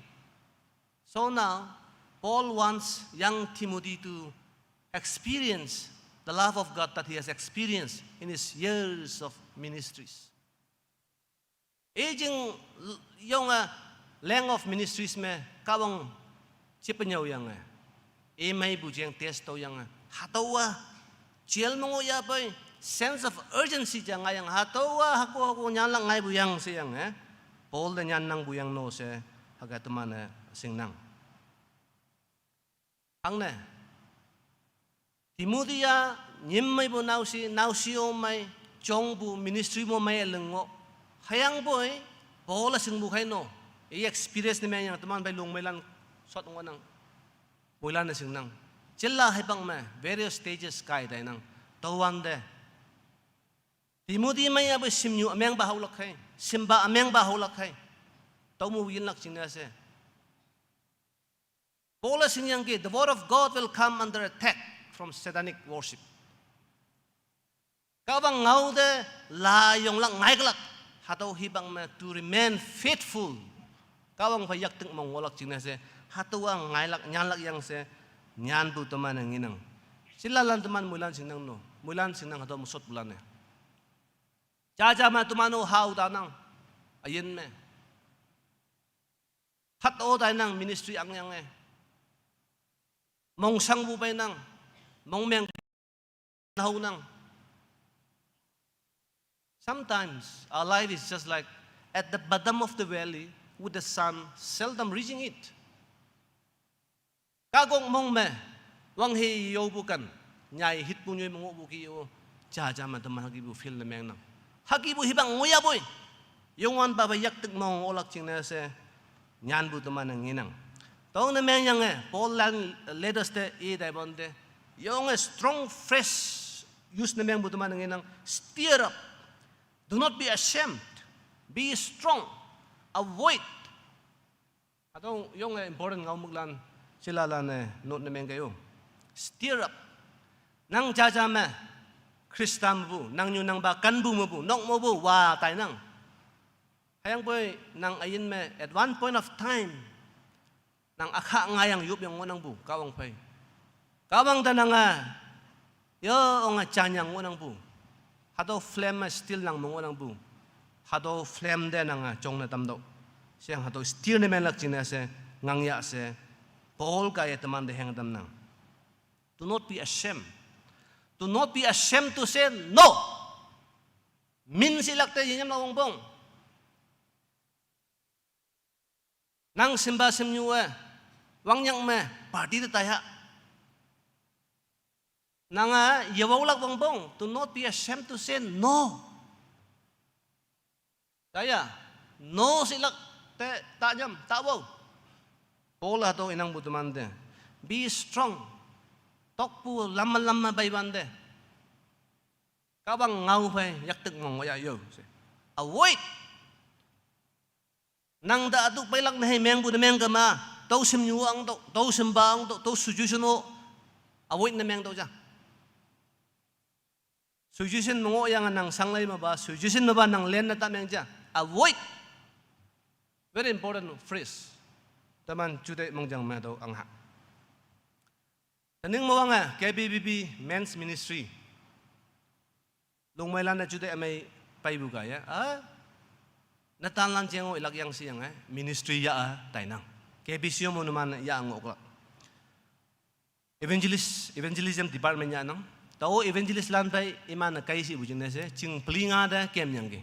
So now, Paul wants young Timothy to experience the love of God that he has experienced in his years of ministries. Aging yong a length of ministries me Kahwang chipanyau yang e. E meipu jeng test to yang e. Hatüowa jail me ngoh yapei sense of urgency ja ngai yang, hatüowa hako hako nyanlak ngaipu yang she yang e. Paul te nyannangpu yang no she hüke teman-e shingnang. Hangne Timothy-a nyim meipu naoshi, naoshi-o mei, jongpu ministry mo mei ling ngoh. Hüyangpoi Paul-e shingpu khei no. I experience ne meng yang teman phei lungmeilan shot ngohnang. Moilan-e shingnang. Jilla hipak me various stages kai tainang. Tüowante Timothy mei yapei shimnyu ümengpa haolak khei, shimpa ümengpa haolak khei. Tüo mu yinlak jingne she Paul-e shingyangki, the word of God will come under attack from satanic worship. Kahwang ngao te la yonglak ngaiklak, hatüo hipak me to remain faithful. Kahwang phei yaktik mong ngohlak jingne she, hatüowa ngailak nyanlak yang she, nyanpu teman-e ngenang. Shilalan teman moilan shingnang no, moilan shingnang hatüo me shotpulan-e. Jaja me teman-o hao tanang, üyin me. Hat-o tainang ministry angyange. Mongshangpu peinang, mongmeng haonang. Sometimes our life is just like at the bottom of the valley with the sun seldom reaching it. Kahkok mong me, wanghe yopu kan, nyai hitpu nyoi me ngohpu ki-o, jaja me teman hükepu feel ne mengnang. Hükepu hipak ngohyapoi, Youngwanpa phei yaktik mong ngohlak jingne she, nyanpu teman-e ngenang. Tüo ne mengyange, Paul lan letters te i taiwante, yonge strong phrase use ne mengpu teman-e ngenang, stir up, do not be ashamed, be strong, avoid. Hatüo yonge important ngaomüklan, shilalan-e note ne mengkei-o. Stir up. Nang jaja me, Khrista mepu, nangnyu nangpa kenpu mepu, nok mepu wa tainang. Hüyangpoi nang üyin me at one point of time, nang ükha ngayang yopyang ngohnangpu Kahwang phei. Kahwang te nange, yo onge janyang ngohnangpu. Hatüo flame me still nang me ngohnangpu. Hatüo flame te nange jongne tamtüoh. Sheyang hatüo stir ne menglak jingne she, ngangya she, Paul kaiye temante heng tamnang. Do not be ashamed. Do not be ashamed to say no. Min shilak te yenyamlak wongpong. Nang shimpa shimnyu-e, wangnyak me, party te taiha. Nange, yewaolak wongpong, do not be ashamed to say no. Taya, no shilak te tanyam, tawao. Paul hatüo inangpu temante. Be strong. Tokpu lamma lamma peiwante. Kahwang ngao phei yaktik mong ngohya yo she. Avoid. Nang te ütu peilak ne hei mengpu ne mengkema, tüo shimnyu angtüoh, tüo shimpa angtüoh, tüo situation-o avoid ne mengtüoh ja. Situation me ngohyange nang shanglei mepa, situation mepa nang lenne ta meng ja. Avoid. Very important phrase. Teman juteih mongjang me tüo angha. Tening me wange K B B B Men's Ministry. Lungmeilan-e juteih ümei peipu kaiye, a, netanlan jeng-o ilak yang sheyange, ministry yah-a tainang. K B C-o mo numan yah ngohlak. Evangelist, evangelism department yahnang. Tao evangelist lan phei iman-e kai shipu jingne she, jing peli nga te kemyangki.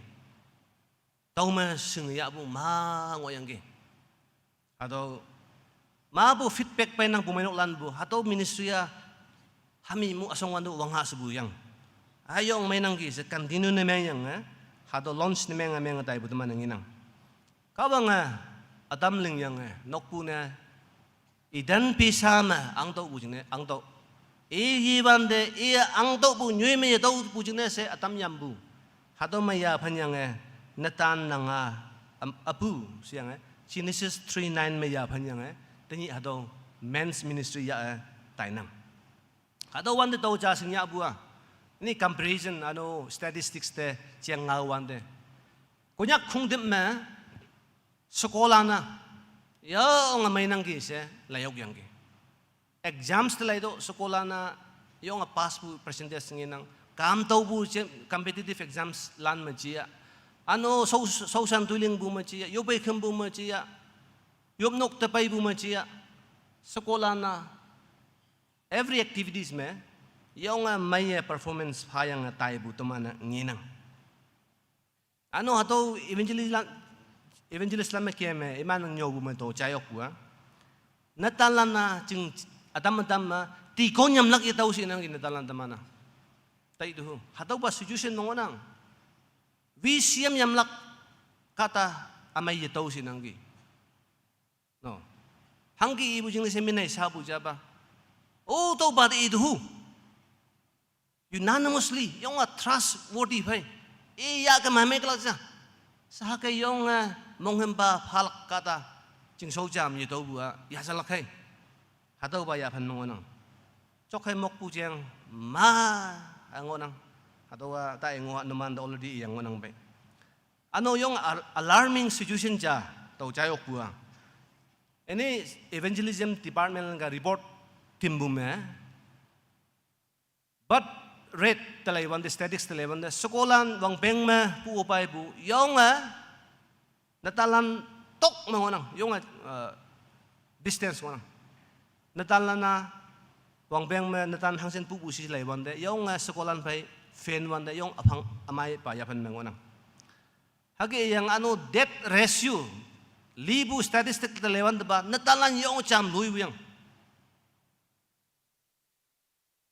Tüome shinge yahpu ma ngohyangki. Hatüo, mapu feedback peinang pumeinoklanpu, hatüo ministry-a, hami mu üshong wante wangha shepu yang. Ayong meinangki she continue ne mengyange, hatüo launch ne menge menge taipu teman-e ngenang. Kahwange, ütam lingyange, nokpu ne, iten pisa me angtüohpu jingne, angtüoh. I yiwante, i angtüohpu nyoi me yetüopu jingne she ütam yampu. Hatüo me yaphenyange, netan nanga, am, apu, sheyange, Genesis three nine me yaphenyange, tenyih hatüo men's ministry yah-e, tainang. Hatüo wante tao ja shingyahpu-a, ni comparison, üno statistics te jeng ngao wante, Konyak khongtip me shekolan-a yonge meinangki she laiyok yangki. Exams te laito shekolan-a yonge passpu percentage ngenang. Kam taopu je competitive exams lan me ja, üno shao, shaoshan toilingpu me ja, yopei khümpu me ja, yopnok te peipu me ja, shekolan-a every activities me yonge meiye performance phayange taipu teman-e ngenang. Üno hatüo evangelist lan, evangelist lan me keme iman nyüopu me tao jayokpu-a, netanlan-a ching ütam ütam me tikon yamlak yetao shinangki netanlan teman-a. Taitu, hatüopa situation me ngohnang. V C M yamlak kahta ümei yetao shinangki. No. Hangke ipu jingne she minne shapu japa, o tüopa te itu, unanimously yonge trustworthy phei, iyake mame kelak ja, sahake yonge monghümpa phalak kahta chingshao jam yetaopu-a yasalak khei. Hatüopa yaphan me ngohnang. Jok hei mokpu jeng ma, a ngohnang. Hatüowa ta ingo numante already iyang ngohnang pei. Üno yong al-, alarming situation ja tao jayokpu-a, any evangelism department ka report timpu me, but rate te leiwante, statistics te leiwante shekolan wangpeng me pu-o peipu yonge netanlan tok me ngohnang, yonge, uh, distance ngohnang. Netanlan-a wangpeng me netan hangshin pupu shi leiwante yonge shekolan phei fan wante yong üphang ümeipa yaphan me ngohnang. Hüke yang üno death ratio, lipu statistic te leiwantepa netanlan yong jam loipu yang.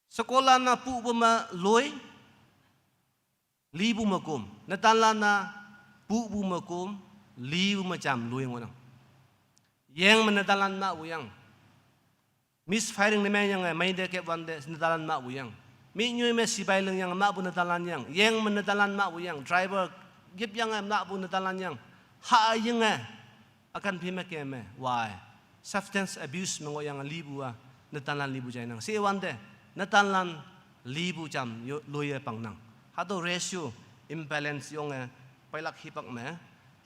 Shekolan-a pupu me loi, lipu me kom. Netanlan-a pupu me kom, lipu me jam loi ngohnang. Yeng me netanlan mahpu yang. Misfiring ne mengyange meite kep wante netanlan mahpu yang. Mi nyoi me sipai lingyange mahpu netanlan yang. Yeng me netanlan mahpu yang. Driver yipyange mahpu netanlan yang. Hayinge, ükan phi me keme, why? Substance abuse me ngohyange lipu-a netanlan lipu jainang. She wante netanlan lipu jam yo, loiye pangnang. Hatüo ratio imbalance yonge peilak hipak me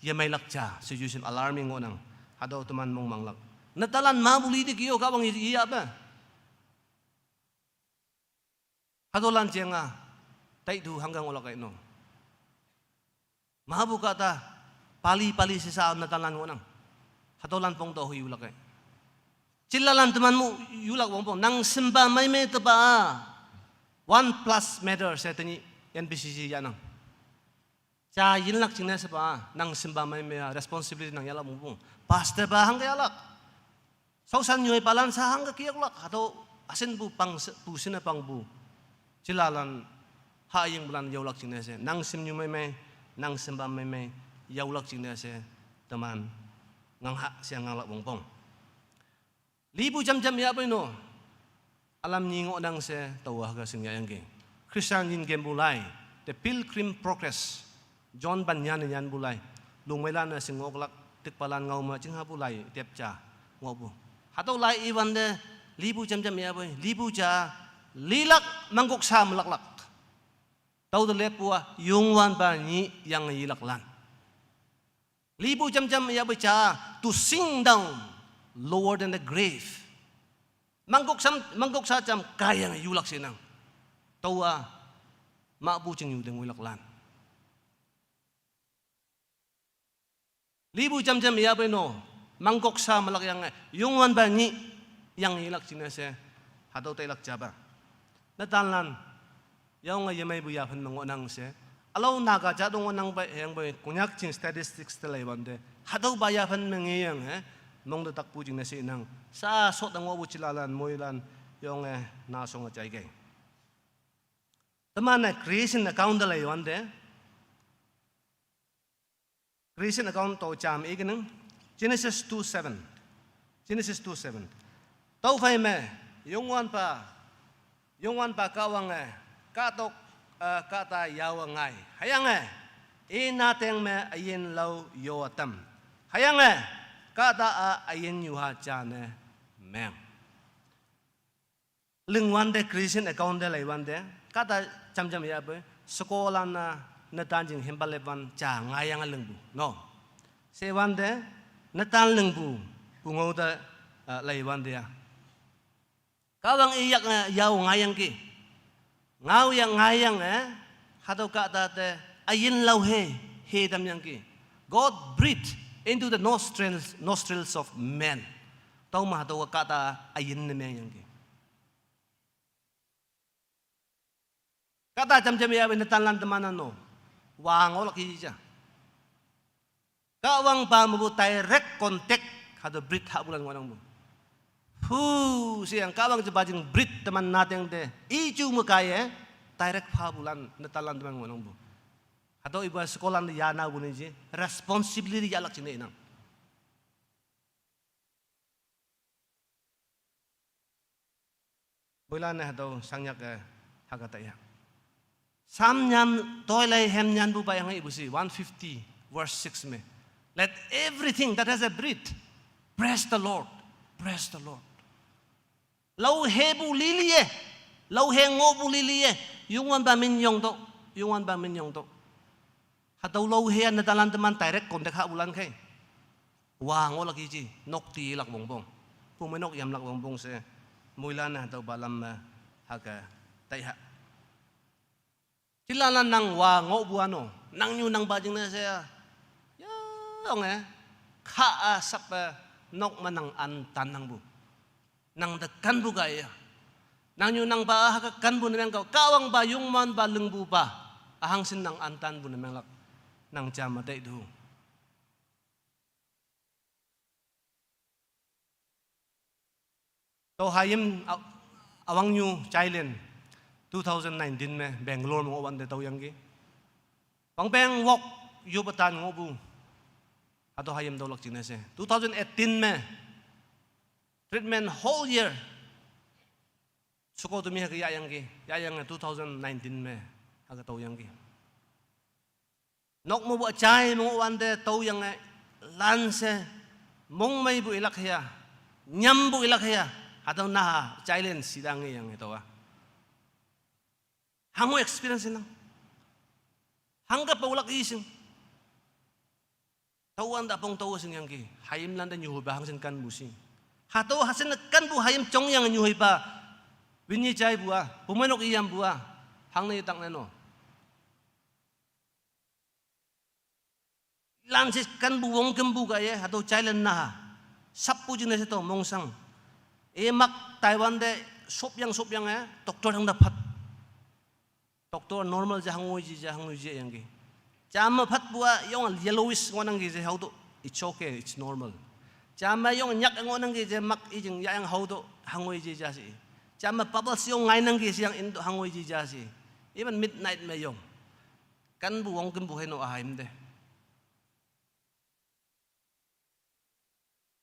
yemeilak ja situation alarming ngohnang. Hatüo teman mongmanglak. Netanlan mapu li te kio Kahwang i, iyahpe. Hatüolan jeng-a taitu hangke ngohlak ei no. Mapu kahta pali pali shisa netanlan ngohnang. Hatüolan pong tao yulak ei. Chilalan teman mu yulak wongpong, nang shimpa meimei tepa-a one plus meter she tenyih N B C C yahnang. Ja yinlak jingne shepa, nang shimpa meimei-a responsibility nang yahlak wongpong. Pastor pa hangke yahlak. Shaoshan nyoipalan sha hangke keoklak, hatüo üshinpu pang she, pu shinne pangpu. Chilalan hayingpulan yaolak jingne she, nang shimnyu meimei, nang shimpa meimei yaolak jingne she, teman ngangha she nganglak wongpong. Lipu jamjam yahpei no, ülam nyi ngohnang she taowa hüke shingyahyangki. Christian Yin kempu lai, The Pilgrim Progress, John Bunyan-e nyanpu lai, lungmeilan-e shing ngohlak, tikpalan ngao me chinghapu lai tep ja ngohpu. Hatüo lai iwante lipu jamjam yahpei, lipu ja lilak mangkok sha melaklak. Tüote leppu-a Youngwanpa nyih yange yelaklan. Lipu jamjam yahpei ja, to sink down lower than the grave. Mangkok sam, mangkok sha jam kaiyange yulak shenang. Taowa mahpu chingnyu te ngoilaklan. Lipu jamjam yahpei no, mangkok sha melakyange, Youngwanpa nyih yange yelak jingne she, hatüo tailak japa. Netanlan yonge yemeipu yaphan me ngohnang she, ülao Naga jat-o ngohnang pei, hüyangpoi Konyak jing statistics te leiwante, hatüopa yaphan me ngeyange mong te takpu jingne she inang. Sha shot te ngohpu chilalan moilan yonge nashonge jaikei. Teman-e creation account te leiwante, creation account tao jam ikenang, Genesis two seven. Genesis two seven. Tüophei me, Youngwanpa, Youngwanpa Kahwange, kahtok, eh, kahta yawe ngai. Hüyange, i nateng me üyin lao yo tam. Hüyange, kahta-a üyin yuha jane meng. Ling wante Christian account te lei wante, kahta jamjam yahpu, sekolah na, netan jing hempa lepan ja ngayang lingpu. No. Se wante, netan lingpu, pungao te, uh, lei wante ya. Kahwang iyak, eh, yao ngayangki. Ngao yak ngayang, eh, hatüo kahta te, ayin lao he, he tamyangki. God breathed into the nostrils, nostrils of man. Tüoma hatüo kahta ayin ne mengyangki. Kahta jamjam yahpu netanlan teman-a no. Wa ngohlak yeji ja. Kahwangpa mepu direct contact hatüo breathe hahpulan ngohnangpu. Hu, sheyang Kahwang jepa jing breathe teman nateng te. Iju me kaiye, direct hahpulan netanlan teman ngohnangpu. Hatüo ipa sekolah te yanapu ne je, responsibility yahlak jingne inang. Moilan-e hatüo shangnyak-e hüke taiya. Sam nyan, toilai hem nyanpu pa yange ipu shi, one fifty, verse six me. Let everything that has a breath, praise the Lord. Praise the Lord. Lao hepu liliye, lao he ngohpu liliye, Youngwanpa minyong to, Youngwanpa minyong to. Hatüo lao he-a netanlan teman direct contact hahpulan khei. Wa ngohlak yeji, nok tilak wongpong. Pumeinok yamlak wongpong she, moilan-e hatüopa lam me hüke taiha. Jilalan nang wa ngohpu ano, nangnyu nangpa jingne she ya. Yange, kha-a sappe nok me nang antan nangpu. Nang te kanpu kaiye. Nangnyu nangpa hüke kanpu ne mengkao, Kahwangpa, Youngwanpa, lingpupa. Ühangshin nang antanpu ne menglak. Nang jam me taitu. Tüo hayim a-, üwangnyu jailen two thousand nineteen me Bangalore me ngohwante tüoyangki. Wangpeng wok yoppe tan ngohpu. Hatüo hayim tüolak jingne she. Two thousand eighteen me treatment whole year. Sheko temi hüke yahyangki, yahyange two thousand nineteen me hüke tüoyangki. Nok mepu üjai me ngohwante tüoyange lanshe mongmeipu ilak hüya, nyampu ilak hüya, hatüo naha jailen shita ngeyange tüowa. Hango experience inang. Hangke paolak ishing. Tüowante üpong tüo shingyangki, hayimlante nyuhoipa hangshin kanpu shi. Hatüo hangshin kanpu hayim jongyange nyuhoipa, winyi jaipu-a, pumeinok iyampu-a, hangne yetak ne no. Lanshe kanpu wongkümpu kaiye, hatüo jailen naha. Sappu jingne she tüo mongshang. Imak Taiwan te shopyang shopyange, doctor tangte phat. Doctor normal ja hangoi ji ja hangoi ji yangki. Jam me phatpu-a yong yellowish ngohnangki je haoto. It's okay, it's normal. Jam me yong nyak ngohnangki je mak ijing yahyang haoto hangoi ji ja shi. Jam me bubbles yong ngainangki sheyang into hangoi ji ja shi. Even midnight me yong. Kanpu wongkümpu hei no ahayim te.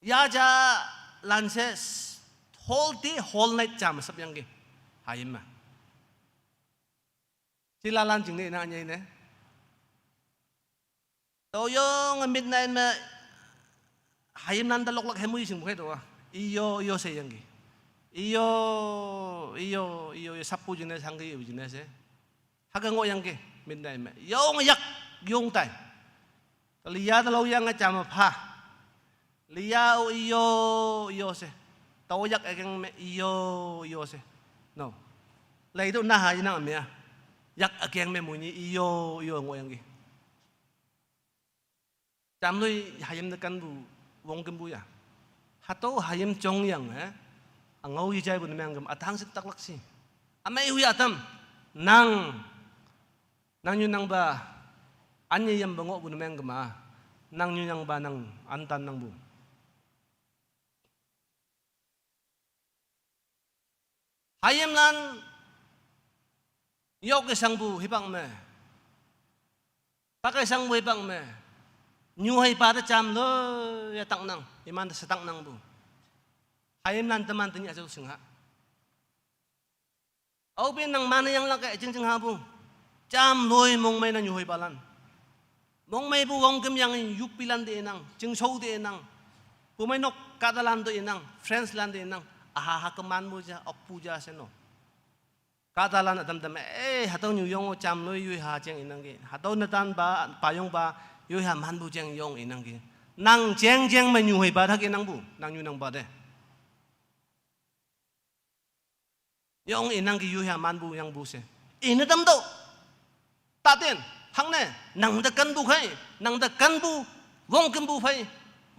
Yaja lanshe s-, whole day, whole night jam sap yangki. Hayim me. Jilalan jingne inang ünyei ne. Tüoyong midnight me hayimlan te loklak hemui shingpu khei tüowa. Iyo, iyo she yangki. Iyo, iyo, iyo, iyo, sappu jingne, shangki ipu jingne she. Hüke ngohyangki, midnight me. Yong yak, yong tai. Tüo liya te laoyange jam me pha. Liya-o iyo, iyo she. Tüo yak ükeng me iyo, iyo she. No. Leitüoh naha inang me-a. Yak ükeng me moini iyo, iyo ngohyangki. Jamloi hayim te kanpu wongkümpu ya. Hatüo hayim jongyange, eh? Üngao yejaipu ne mengküm, ütang shit taklak shi. Ümei hui ütam, nang, nangnyu nangpa, anye yampe ngohpu ne mengküm-a, nangnyu nangpa nang antan nangpu. Hayimlan, yoke shangpu hipak me. Pake shangpu hipak me. Nyuheipa te jamloi yatak nang, imante shetak nangpu. Hayimlan teman tenyih üjao shingha. Aope nang mane yanglak-e jingjing hapu. Jamloi mongmei nang nyuheipalan. Mongmeipu wongküm yange yuppilan te inang, chingshao te inang. Pumeinok kahtalan te inang, friendslan te inang. Aha ha kemanpu ja, okpu ja she no. Kahtalan ütam tam, eh, hatüo nyu yong-o jamloi yoi ha jeng inangki. Hatüo netanpa, payongpa, yoi ha manpu jeng yong inangki. Nang jeng jeng me nyu heipa tak inangpu, nang nyu nangpa te. Yong inangki yoi ha manpu yangpu she. Ine tamtüoh. Taten, hangne, nang te kenpu khei, nang te kenpu, wongkümpu phei,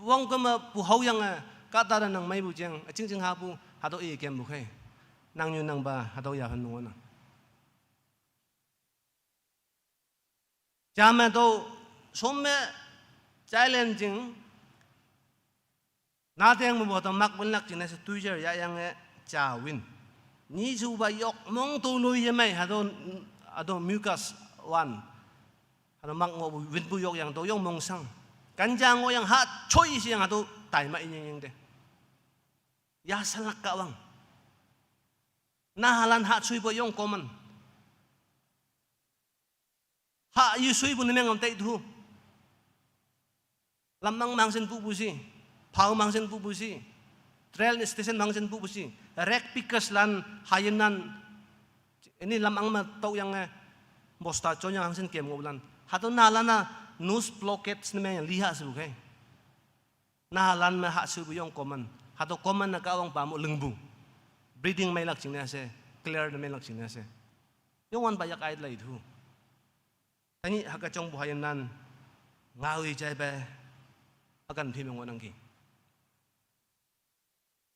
wongküm-e pu haoyange, kahta te nang meipu jeng, üching ching hapu, hatüo i kempu khei. Nang nyu nangpa, hatüo yaphan me ngohnang. Jame tüo, shomme, challenging, nateng mepu hatüo mak winlak jingne she toijer yahyange ja win. Nyi shupa yok mong toloi yemei, hatüo, hatüo mucus wan. Hatüo mak ngohpu winpu yokyang tüo yong mongshang. Kanja ngohyang ha choi sheyang hatüo taima inying ying te. Yashalak Kahwang. Nahalan ha choipu yong common. Ha yesuipu ne meng am taitu. Lamang mangsen pupu shi, phao mangsen pupu shi, train station mangsen pupu shi, rag pickers lan hayimlan, ini lamang me tokyange, bosta chonyang hangsen kem ngohlan. Hatüo nahalan-a nose blockades ne meng liha shepu khei. Nahalan me ha shepu yong common. Hatüo common-e Kahwang pa mo lingpu. Breathing meilak jingne she, clear ne meilak jingne she. Youngwanpa yak ai laitu. Tenyih hüke jongpu hayimlan, ngao i jaipe, ükan phei me ngohnangki.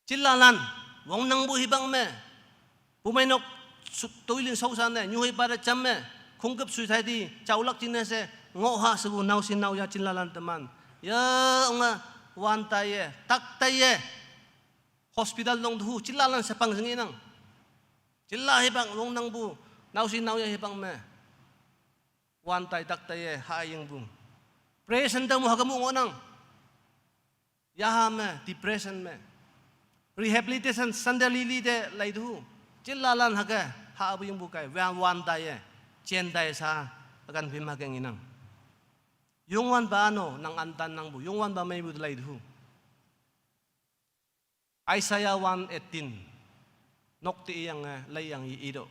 Chillalan, wongnangpu hipak me, pumeinok su-, toilin shaoshan ne, nyuheipa te jam me, khongküp suicide, jaolak jingne she, ngoh ha shepu naoshe naoyha chillalan teman. Ya, onge, wan taiye, tak taiye, hospital long tehu, chillalan shepang jing inang. Chilla hipak wongnangpu, naoshe naoyha hipak me. Wan tai tak taiye, ha yingpu. Depression tao mo hüke mo ngohnang. Yaha me, depression me. Rehabilitation center lili te laitu. Chillalan hüke, hapu yingpu kai, wan, wan taiye. Jen tai sha, ükan phei me hüke ngenang. Youngwanpa no, nang antan nangpu, Youngwanpa meipu te laitu. Isaiah one eighteen. Nok te iyange, leiyang i ito.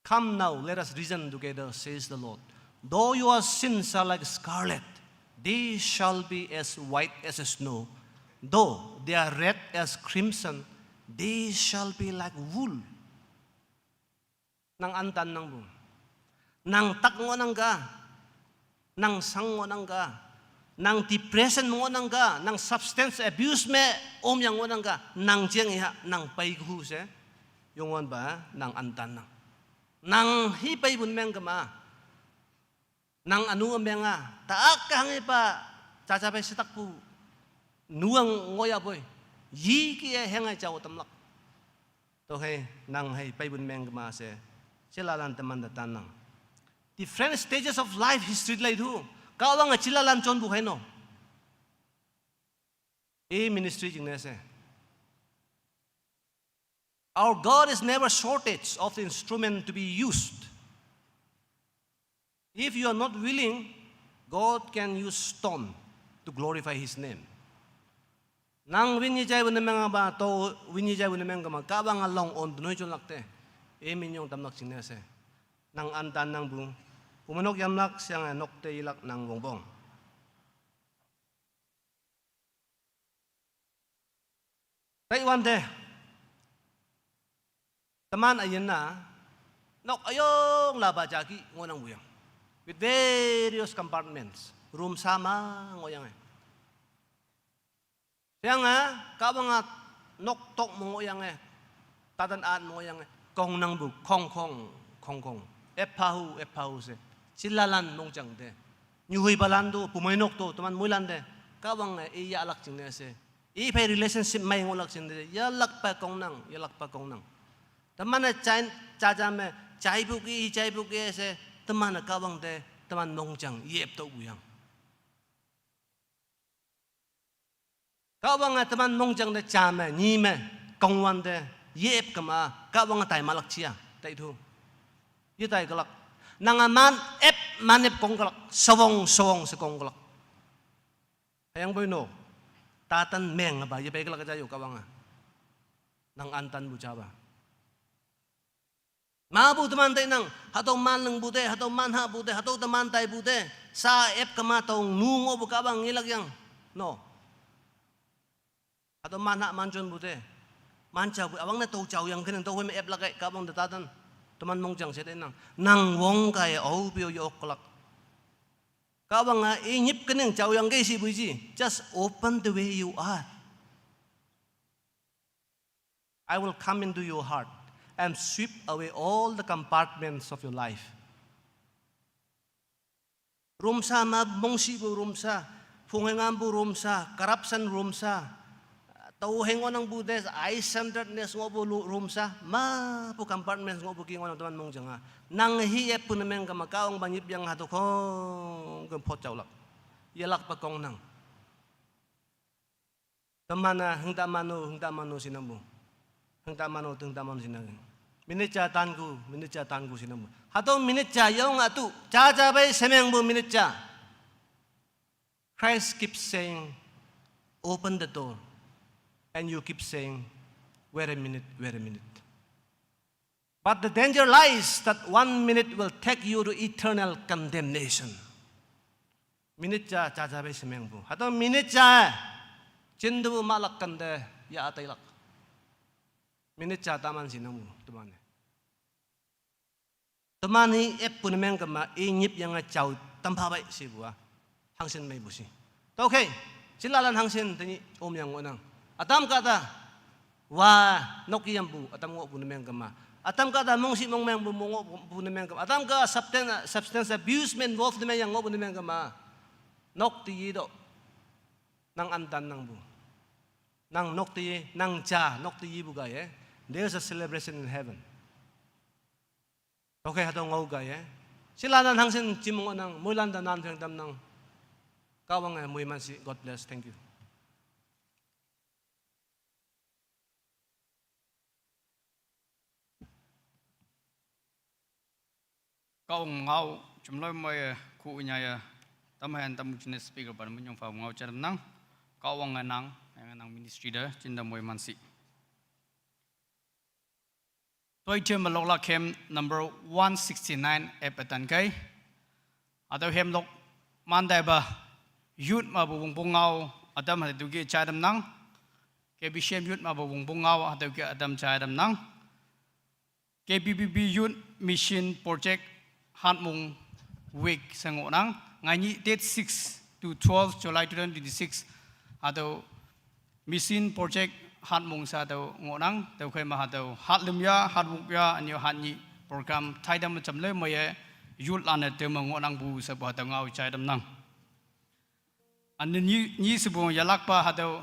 Come now, let us reason together, says the Lord. Though your sins are like scarlet, they shall be as white as snow. Though they are red as crimson, they shall be like wool. Nang antan nangpu. Nang tak ngohnang ka. Nang sang ngohnang ka. Nang depression me ngohnang ka. Nang substance abuse me omyang ngohnang ka. Nang jeng iha, nang pei hu she. Youngwanpa, nang antan nang. Nang hi peipu ne meng kema. Nang ünu ümeng-a, tak-a hanghepa, jaja phei shetakpu, nuang ngohyapoi, yike henge jao tamlak. Tüokhei, nang hei peipu ne meng kema she, chillalan teman te tannang. Different stages of life history laitu, Kahwange chillalan jonpu hei no. I ministry jingne she. Our God is never shortage of the instrument to be used. If you are not willing, God can use stone to glorify his name. Nang win yejaipu ne mengpa, tao win yejaipu ne meng kema, Kahwange long on te noi jonlak te. I minyong tamlak jingne she. Nang antan nangpu. Pumeinok yamlak, sheyange nok te yelak nang wongpong. Taiwante, teman üyin-a, nok üyong lapa jaki ngohnangpu yang. With various compartments, room sha ma ngohyange. Sheyange, Kahwange nok tok me ngohyange, tatan at me ngohyange, kongnangpu, kong kong, kong kong. Ephahu, ephahu she. Chillalan mongjang te. Nyuheipalan to, pumeinok to, teman moilan te. Kahwange i yahlak jingne she. I phei relationship mei ngohlak jingne she. Yahlakpa kongnang, yahlakpa kongnang. Teman-e jai, jaja me, jaipu ki, jaipu ki she, teman-e Kahwang te, teman mongjang, yep tüohpu yang. Kahwange teman mongjang te ja me, nyi me, kongwante, yep kema, Kahwange taimalak jia, taitu. Yetai kelak. Nange man ep, man ep kong kelak, shewong, shewong she kong kelak. Hüyangpoi no. Tatan meng ba, ye pei kalak ja yo Kahwang a. Nang antan bu ja ba. Ma bu teman te nang, hatüo man leng bu te, hatüo man ha bu te, hatüo teman tai bu te, sa ep kema tong nu ngoh bu Kahwang ngelak yang. No. Hatüo man ha man jon bu te. Man ja bu, üwangne tao jao yang kenang tao hui me ep lak ei, Kahwang te tatan. Teman mongjang she te nang. Nang wong kai au pio yok kelak. Kahwang a, i nyip kenang jao yang kei shi bu ji. Just open the way you are. I will come into your heart and sweep away all the compartments of your life. Rumsa ma mongshi bu rumsa, phung hengam bu rumsa, corruption rumsa, tao heng onang bu des, I-centeredness ngoh bu lu-, rumsa, ma bu compartments ngoh bu ki ngohnang teman mongjang a. Nang hi ep pun meng kema Kahwang ba nyip yang hatüo khongküm phot jaolak. Yelak pa kong nang. Teman a, hengta mano, hengta mano shinang bu. Hengta mano, hengta mano shinang. Minute ja tanku, minute ja tanku shinang bu. Hatüo minute ja yong atu, ja ja pei shemeng bu minute ja. Christ keeps saying, "Open the door." And you keep saying, "Wait a minute, wait a minute." But the danger lies that one minute will take you to eternal condemnation. Minute ja, ja, ja pei shemeng bu. Hatüo minute ja, jin te bu malak kante, ya tailak. Minute ja taman shinang bu, teman e. Teman hi ep pun meng kema, i nyip yang a jao tampha bai shi bu a. Hangshin mei bu shi. Tüokhei, shilalan hangshin tenyih om yang ngohnang. Ütam kahta, wa, nok yam bu, ütam ngoh bu ne meng kema. Ütam kahta mongshih mongmeng bu, mong ngoh bu ne meng kema. Ütam ka substance, substance abuse me involve ne meng yang ngoh bu ne meng kema. Nok te yi to. Nang antan nang bu. Nang nok te yi, nang ja, nok te yi bu kaiye. There's a celebration in heaven. Tüokhei hatüo ngao kaiye. Shilalan hangshin jim ngohnang, moilan te nan pheng tamnang. Kahwang e moiman shi. God bless. Thank you. Kahwang ngao, jemloi moiye, khu nyaye, tam hen tam jingne speaker pa minyong pha ngao jai tamnang. Kahwang e nang, yang nang ministry te, jinte moiman shi. Toi jam me loklak hem number one sixty-nine ep atan kei. Hatüo hem lok man taipa youth mepu wongpong ngao ütam hatüo ke jai tamnang. K B C M youth mepu wongpong ngao hatüo ke ütam jai tamnang. K B B B Youth Mission Project Hatmong Week she ngohnang. Ngainyih date six to twelve July two thousand twenty-six. Hatüo Mission Project Hatmong she hatüo ngohnang, tüokhei me hatüo hatlüm ya, hatwok ya, ünyo hatnyih program taitam me jamlei meiye youth lan-e tüome ngohnangpu shepu hatüo ngao jai tamnang. Üne nyi, nyi shepu yelakpa hatüo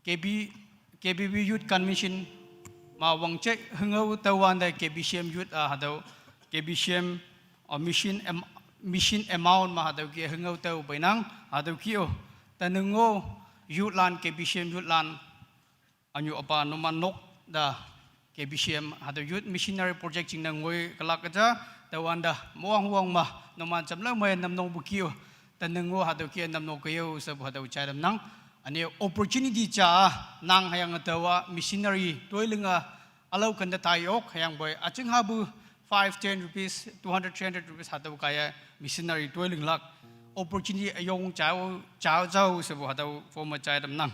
K B, K B B Youth Convention me wangje hüngao tüowante K B C M youth a hatüo K B C M, uh, mission am-, mission amount me hatüo ke hüngao tüo peinang, hatüo ke-o, tening-o youth lan, K B C M youth lan, ünyo üpa numan nok te K B C M hatüo Youth Missionary Project jingne ngoi kelak ja, tüowante moang wang me numan jamlak mei namnokpu ke-o, tening-o hatüo ke namnok ke-o shepu hatüo jai tamnang. Üne opportunity ja nang hüyange tüowa missionary toiling a ülao kente tai ok, hüyangpoi üjing hapu five, ten rupees, two hundred, three hundred rupees hatüo kaiye missionary toilinglak opportunity üyong jao, jao, jao shepu hatüo form me jai tamnang.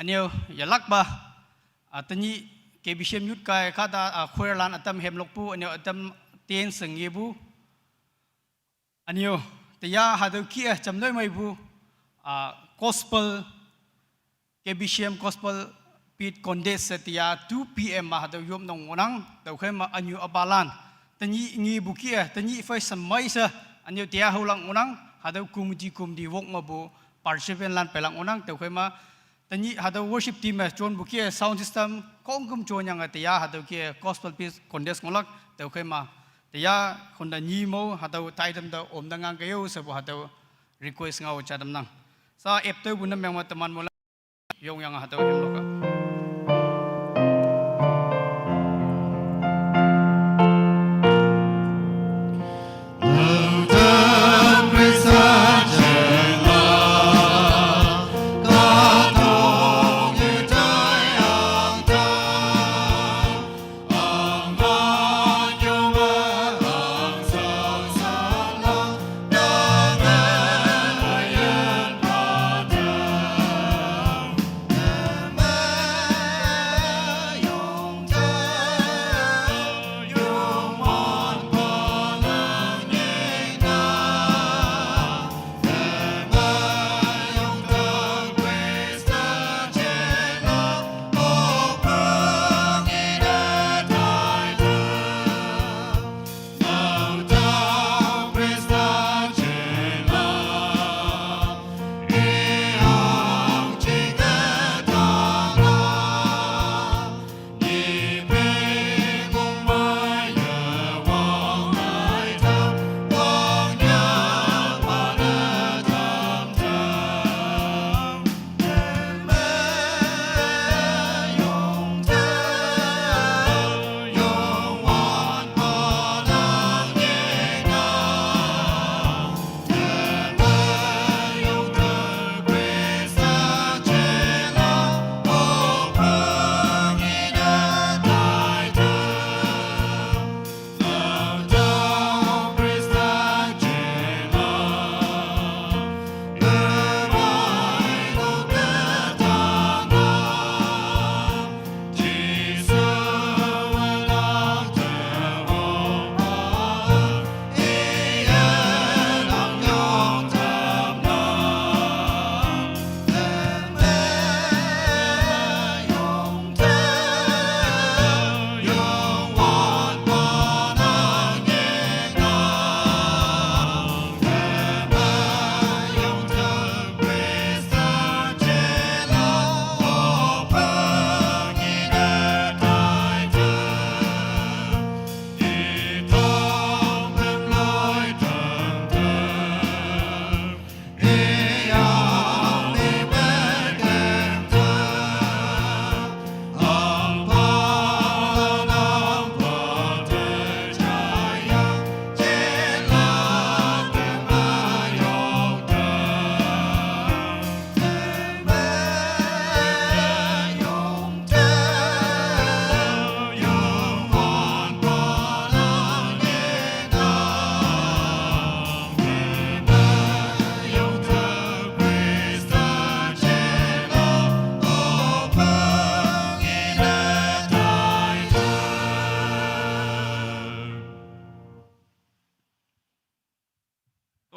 Ünyo yelakpa, ah, tenyih K B C M youth kai kahta, ah, choir lan ütam hemlokpu, ünyo ütam ten shengepu. Ünyo teya hatüo ke jamloi meipu, ah, gospel, K B C M gospel beat contest she teya two P M me hatüo yopnok ngohnang, tüokhei me ünyo üpalan tenyih ngepu ke, tenyih phei shemei she, ünyo teya haolak ngohnang, hatüo committee committee wok mepu participant lan peilak ngohnang, tüokhei me tenyih hatüo worship team me jonpu ke sound system khongküm jonyange teya hatüo ke gospel beat contest ngohlak, tüokhei me teya khonte nyi mo hatüo taitam te omte ngang ke-o shepu hatüo request ngao jai tamnang. Sa ep tüopu ne meng me teman moilan yongyange hatüo hemlok a.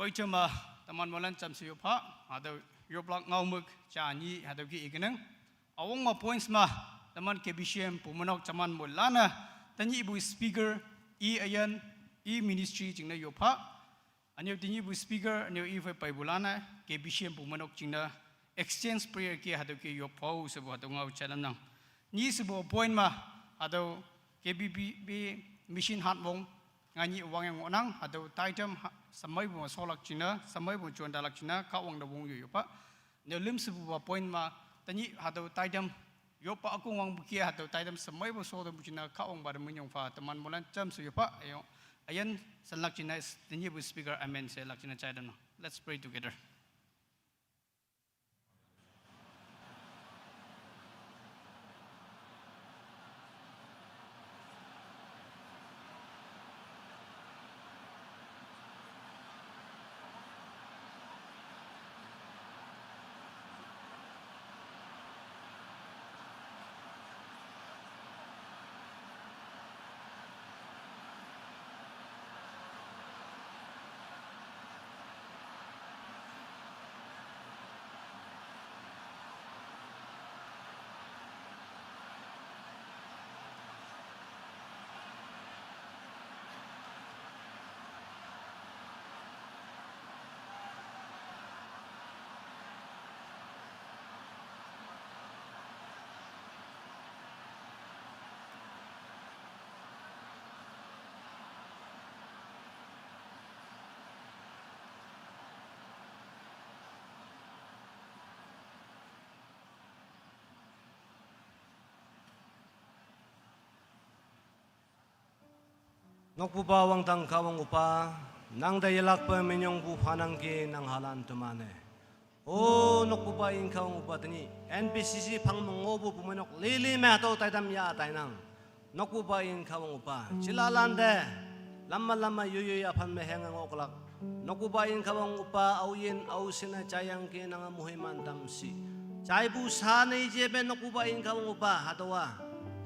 Oichuma, teman moilan jamshe yopha, hatüo yoplak ngaomük ja nyi hatüo ke ikenang. Üwangma points me, teman K B C M Bumeinok teman moilan-e, tenyihpu speaker, i üyin, i ministry jingne yoppha. Ünyu tenyihpu speaker, ünyu i phei peipulan-e, K B C M Bumeinok jingne exchange prayer ke hatüo ke yoppha-o shepu hatüo ngao jailamnang. Nyi shepu point me, hatüo K B B B mission hatwong, nganyih wangyang ngohnang, hatüo taitam ha, shemeipu me sholak jingne, shemeipu jontalak jingne, Kahwang te wong yo yoppha. Ünyu lüm shepupa point me, tenyih hatüo taitam, yoppa ükong wangpu ke hatüo taitam shemeipu shotepu jingne, Kahwangpa te minyong pha, teman moilan jamshe yoppha, ayo, üyin shanlak jingne, tenyihpu speaker amen shelak jingne jaitamnang. Let's pray together. Nokpupa wangdang Kahwang üpa, nangte yelakpe minyongpu phanangki nang halan teman-e. O nokpupa yin Kahwang üpa, tenyih N B C C phang me ngohpu Bumeinok lili me hatüo taitam ya tainang. Nokpupa yin Kahwang üpa, jilalan te, lamma lamma yoiyoi aphan me henge ngohlak. Nokpupa yin Kahwang üpa, aoyin aoshinne jaiyangki nange moiman tamshi. Jaipu sha ne jepe nokpupa yin Kahwang üpa, hatüowa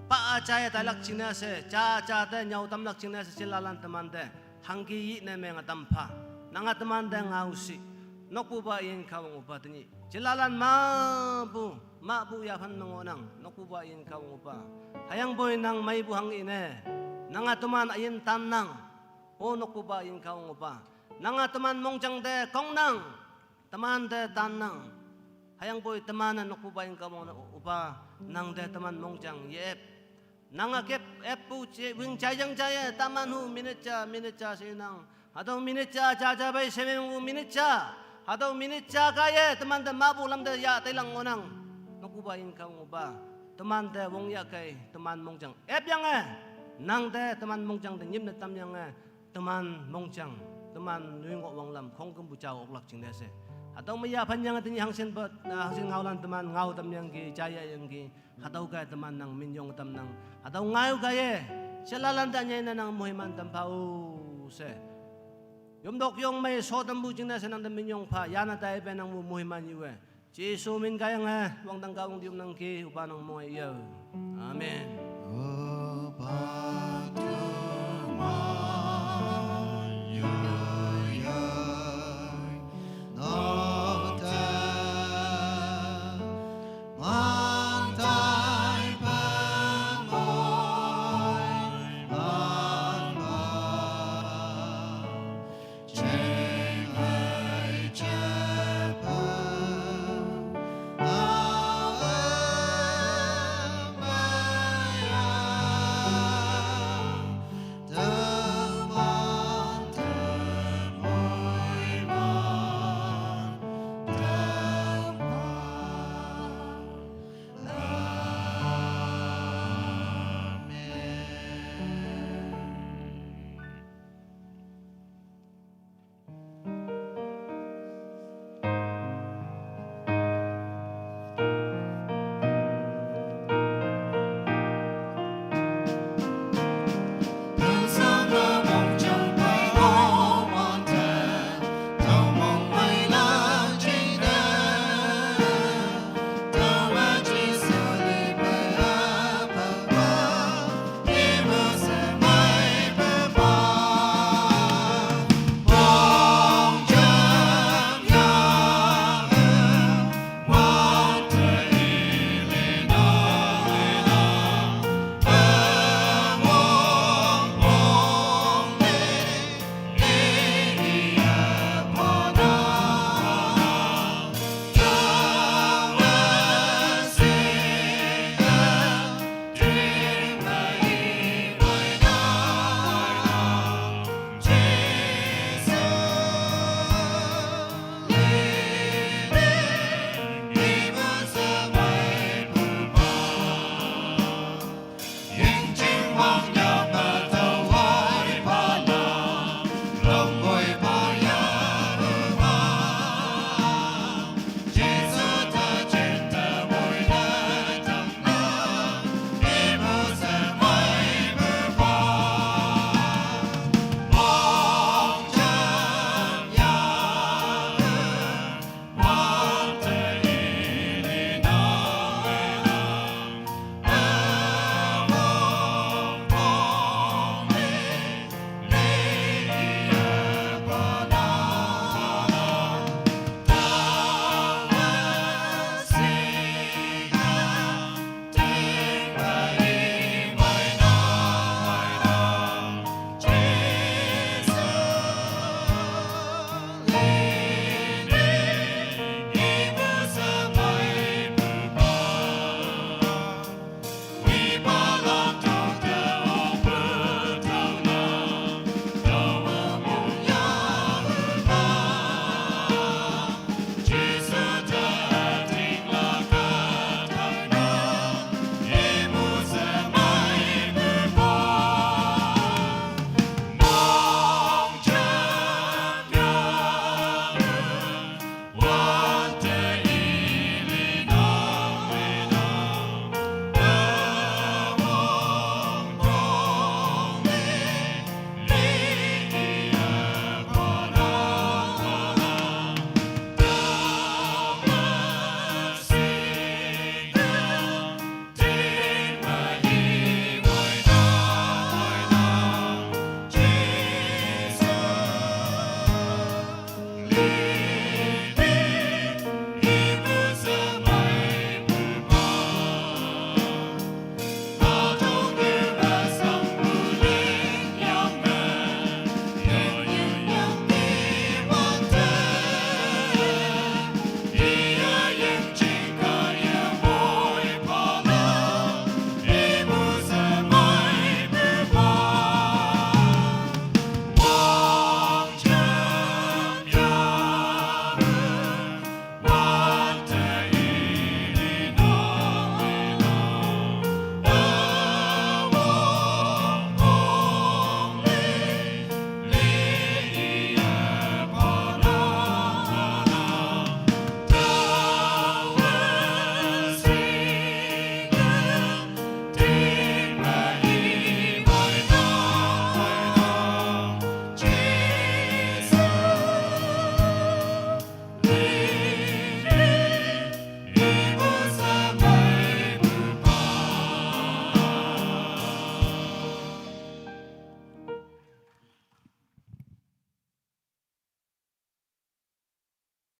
pa-a jaiye tailak jingne she, ja ja te nyüo tamlak jingne she, jilalan temante hangki yine menge tampha. Nange temante ngaoshi. Nokpupa yin Kahwang üpa, tenyih jilalan mahpu, mahpu yaphan me ngohnang, nokpupa yin Kahwang üpa. Hüyangpoi nang meipu hang ine, nange teman üyin tannang. O nokpupa yin Kahwang üpa, nange teman mongjang te kongnang, temante tannang. Hüyangpoi teman-e nokpupa yin Kahwang üpa, nangte teman mongjang ye-ep. Nange kep eppu je wing jaiyang jaiye, teman hu minute ja, minute ja shenang. Hatüo minute ja, ja ja pei shemengpu minute ja. Hatüo minute ja kaiye, temante mahpu lamte ya tailang ngohnang. Nokpupa yin Kahwang üpa, temante wong yahkei, teman mongjang epyange, nangte teman mongjang te nyipne tamyange, teman mongjang, teman nyoi ngoh wanglam khongkümpu jao oklak jingne she. Hatüo me yaphan yange tenyih hangshinpa, ah, hangshin ngaolan teman ngao tamyangki, jaiyayangki, hatüo kaiye teman nang minyong tamnang. Hatüo ngao kaiye, jilalan te nyei ne nang moiman tampha-o she. Yomtok yong mei shotampu jingne she nangte minyong pha, yane taipe nangpu moiman yuwe. Jesu min kaiyange, wangdang Kahwang te yopnangki, üpa nang mong-e yo. Amen. Üpa.